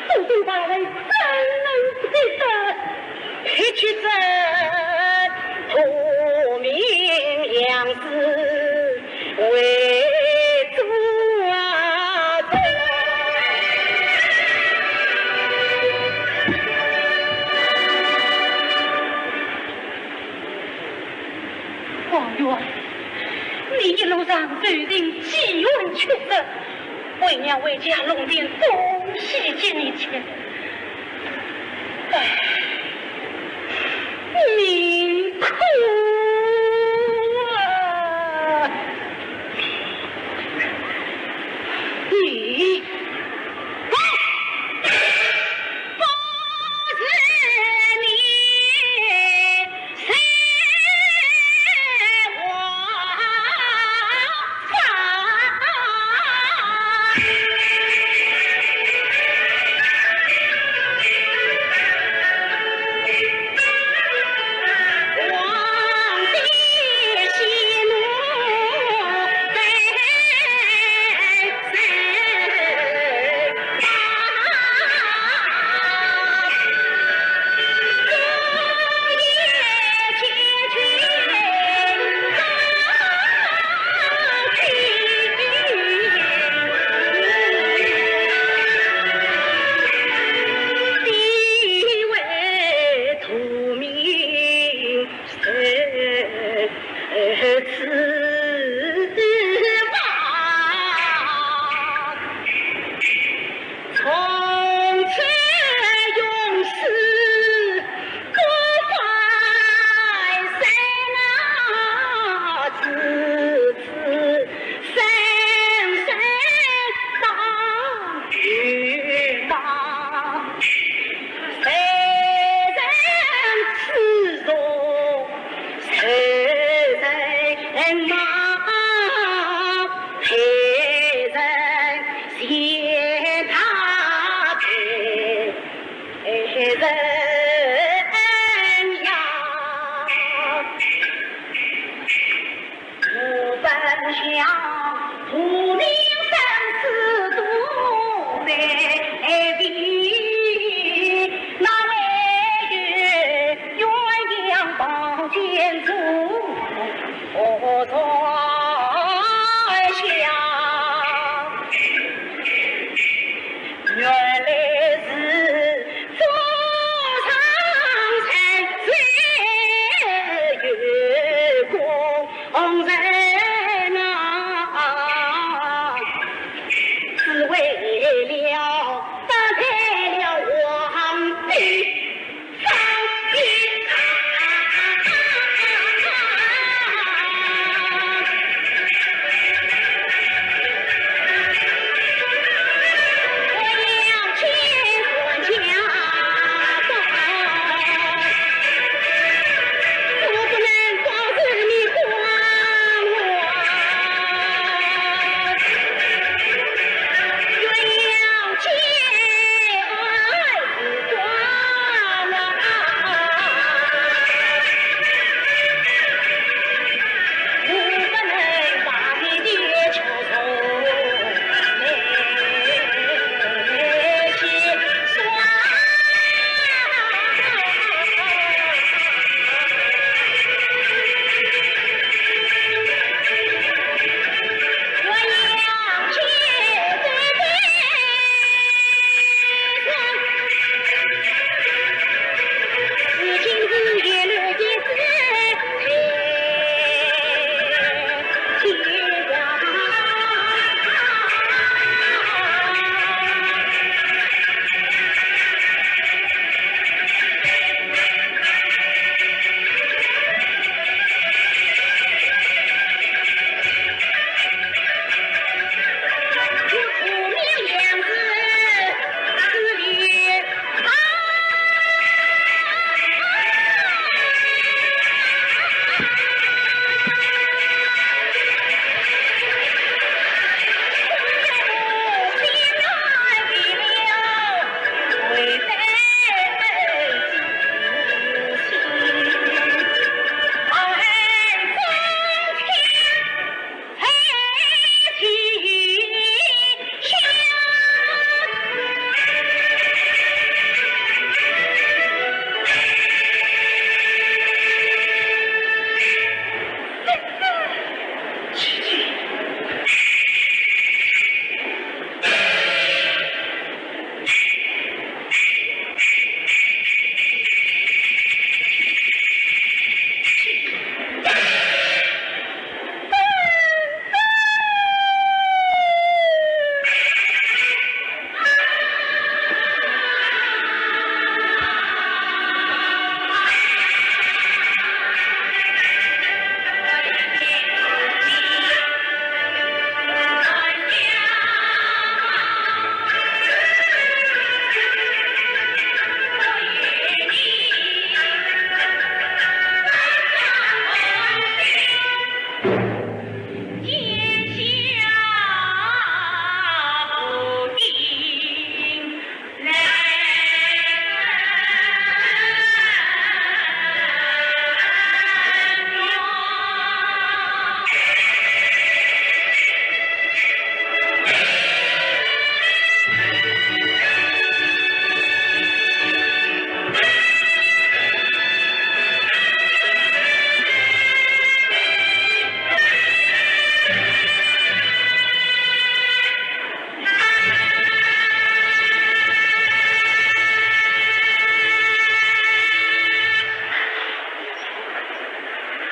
祖宗大人怎能不得？提取这夺命良子为主啊！王源，你一路上受尽饥寒曲折， 为娘回家弄点东西给你吃。唉，命苦啊！你，不是你想无名生死都在地，哪会有鸳鸯宝剑出河山下？原来是中上山只有功臣啊，只为了打败了皇帝。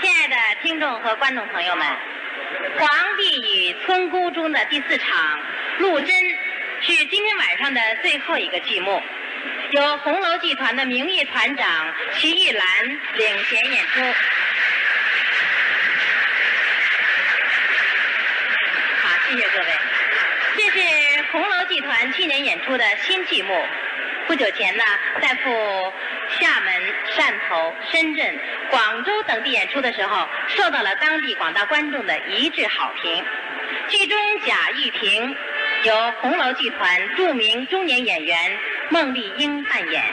亲爱的听众和观众朋友们，《黄帝与村姑》中的第四场陆贞是今天晚上的最后一个剧目，由红楼剧团的名誉团长徐玉兰领衔演出。好，谢谢各位。这是红楼剧团去年演出的新剧目，不久前呢，在赴 厦门、汕头、深圳、广州等地演出的时候，受到了当地广大观众的一致好评。剧中贾玉萍由红楼剧团著名中年演员孟丽英扮演。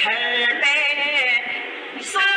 一生情。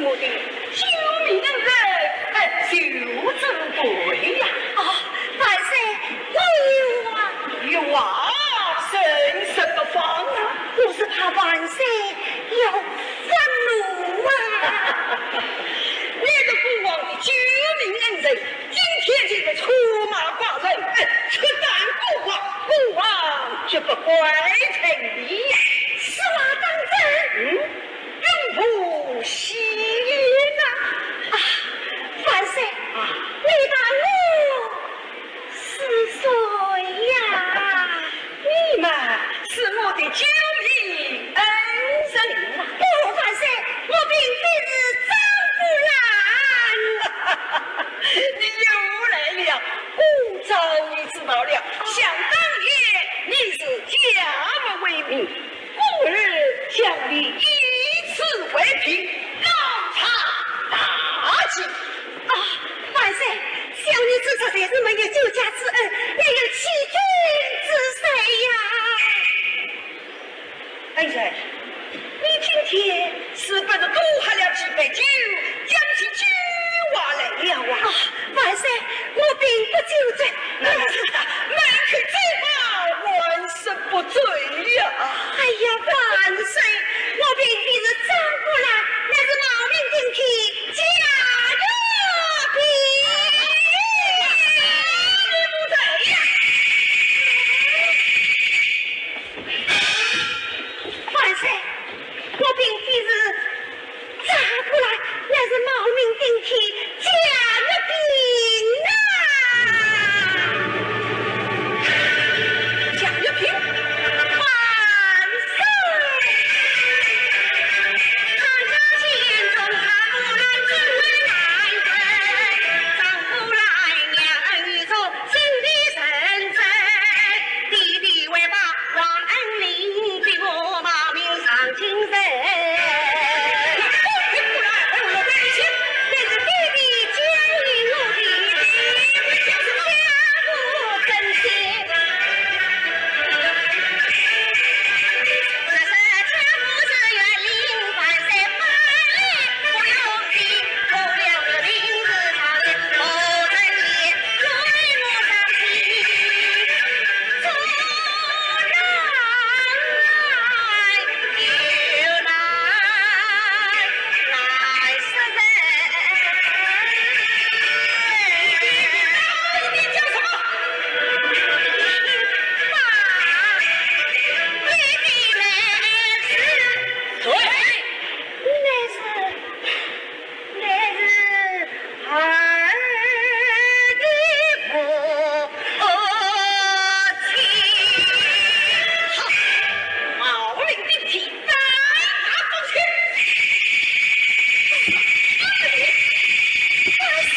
我的救命恩人，哎，救主贵呀！啊，万岁，有啊！有啊，神色不放啊！我是怕万岁要 愤怒啊！你是孤王的救命恩人，今天竟然出马寡人，哎，出战孤王，孤王绝不怪罪你呀。此话当真？嗯，并无戏言呐。啊，万岁，啊。你当我 是谁呀？你嘛，是我的救命恩人啊！不，万岁，我并非是张古兰。你又来了，我早已知道了。想当年你是假冒为民， 故而将你以此为凭，告他大吉。啊，万岁，小女子实在是没有救驾之恩，哪有欺君之罪呀？恩人，你今天是不是多喝了几杯酒，讲起酒话来了啊？啊，万岁，我并不酒醉。那是的，满口酒吧，万 是不醉呀。哎呀，万岁，我并非是张古兰，乃是冒名顶替贾玉萍。你不对呀。万岁，我并非是 张古兰，乃是冒名顶替贾玉萍啊！贾玉萍？万岁！ 乃是儿的父亲。好，冒名顶替，白发父亲。万岁！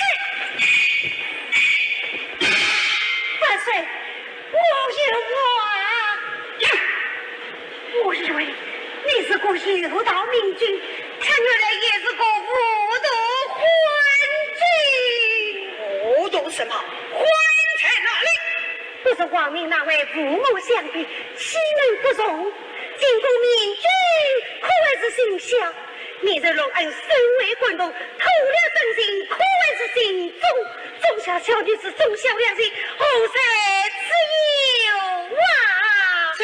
万岁！ 我有话。呀，我以为你是个有道明君，却原来也是个糊涂昏君。糊涂什么？昏在哪里？不是皇命哪位父母相比，岂能不从？今个明君可谓是心小， 你这隆恩身为官途，偷了真情，可谓是心重。种下小女子忠孝良心，何罪之有啊？这，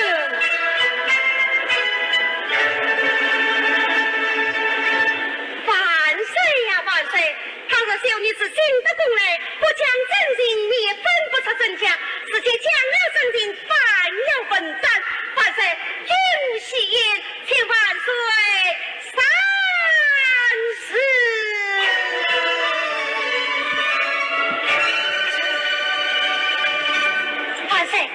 万岁呀，万岁！倘若小女子进得宫来，不讲真情，你也分不出真假。如今讲了真情，反要问斩。万岁，君无戏言， 请万岁三思。万岁，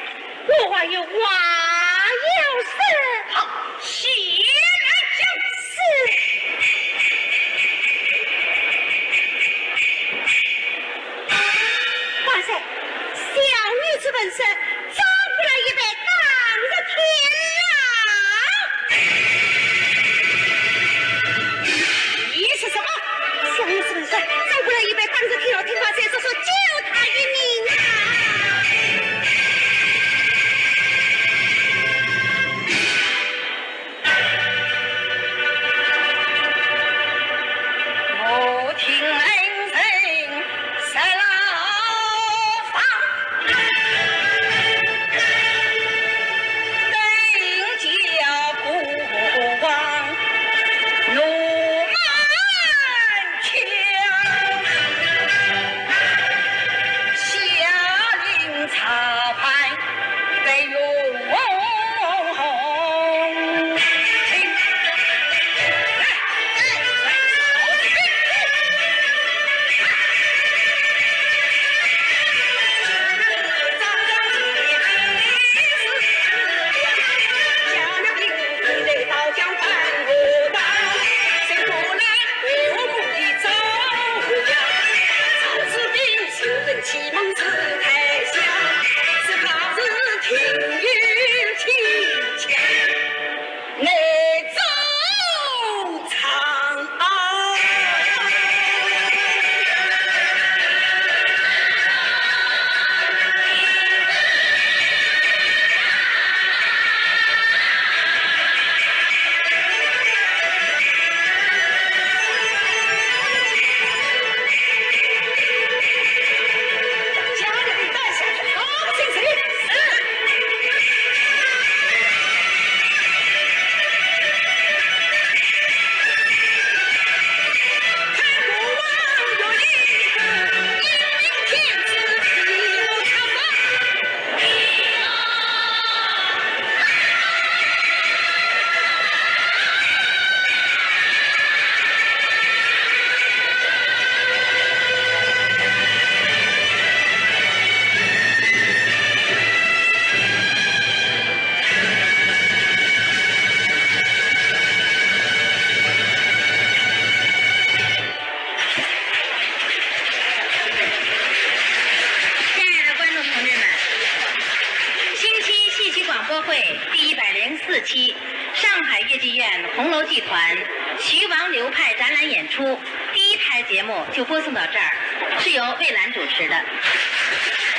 红楼剧团徐王刘派展览演出第一台节目就播送到这儿，是由魏兰主持的。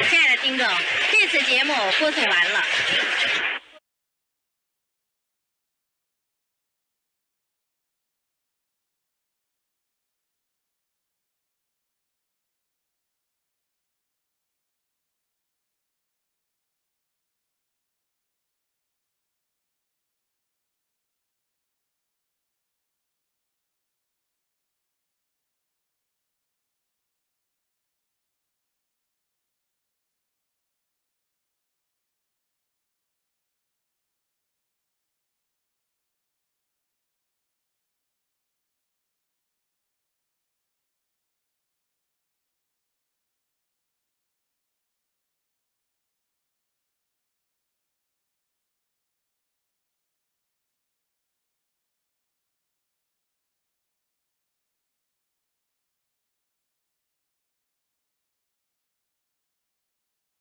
亲爱的听众，这次节目播送完了。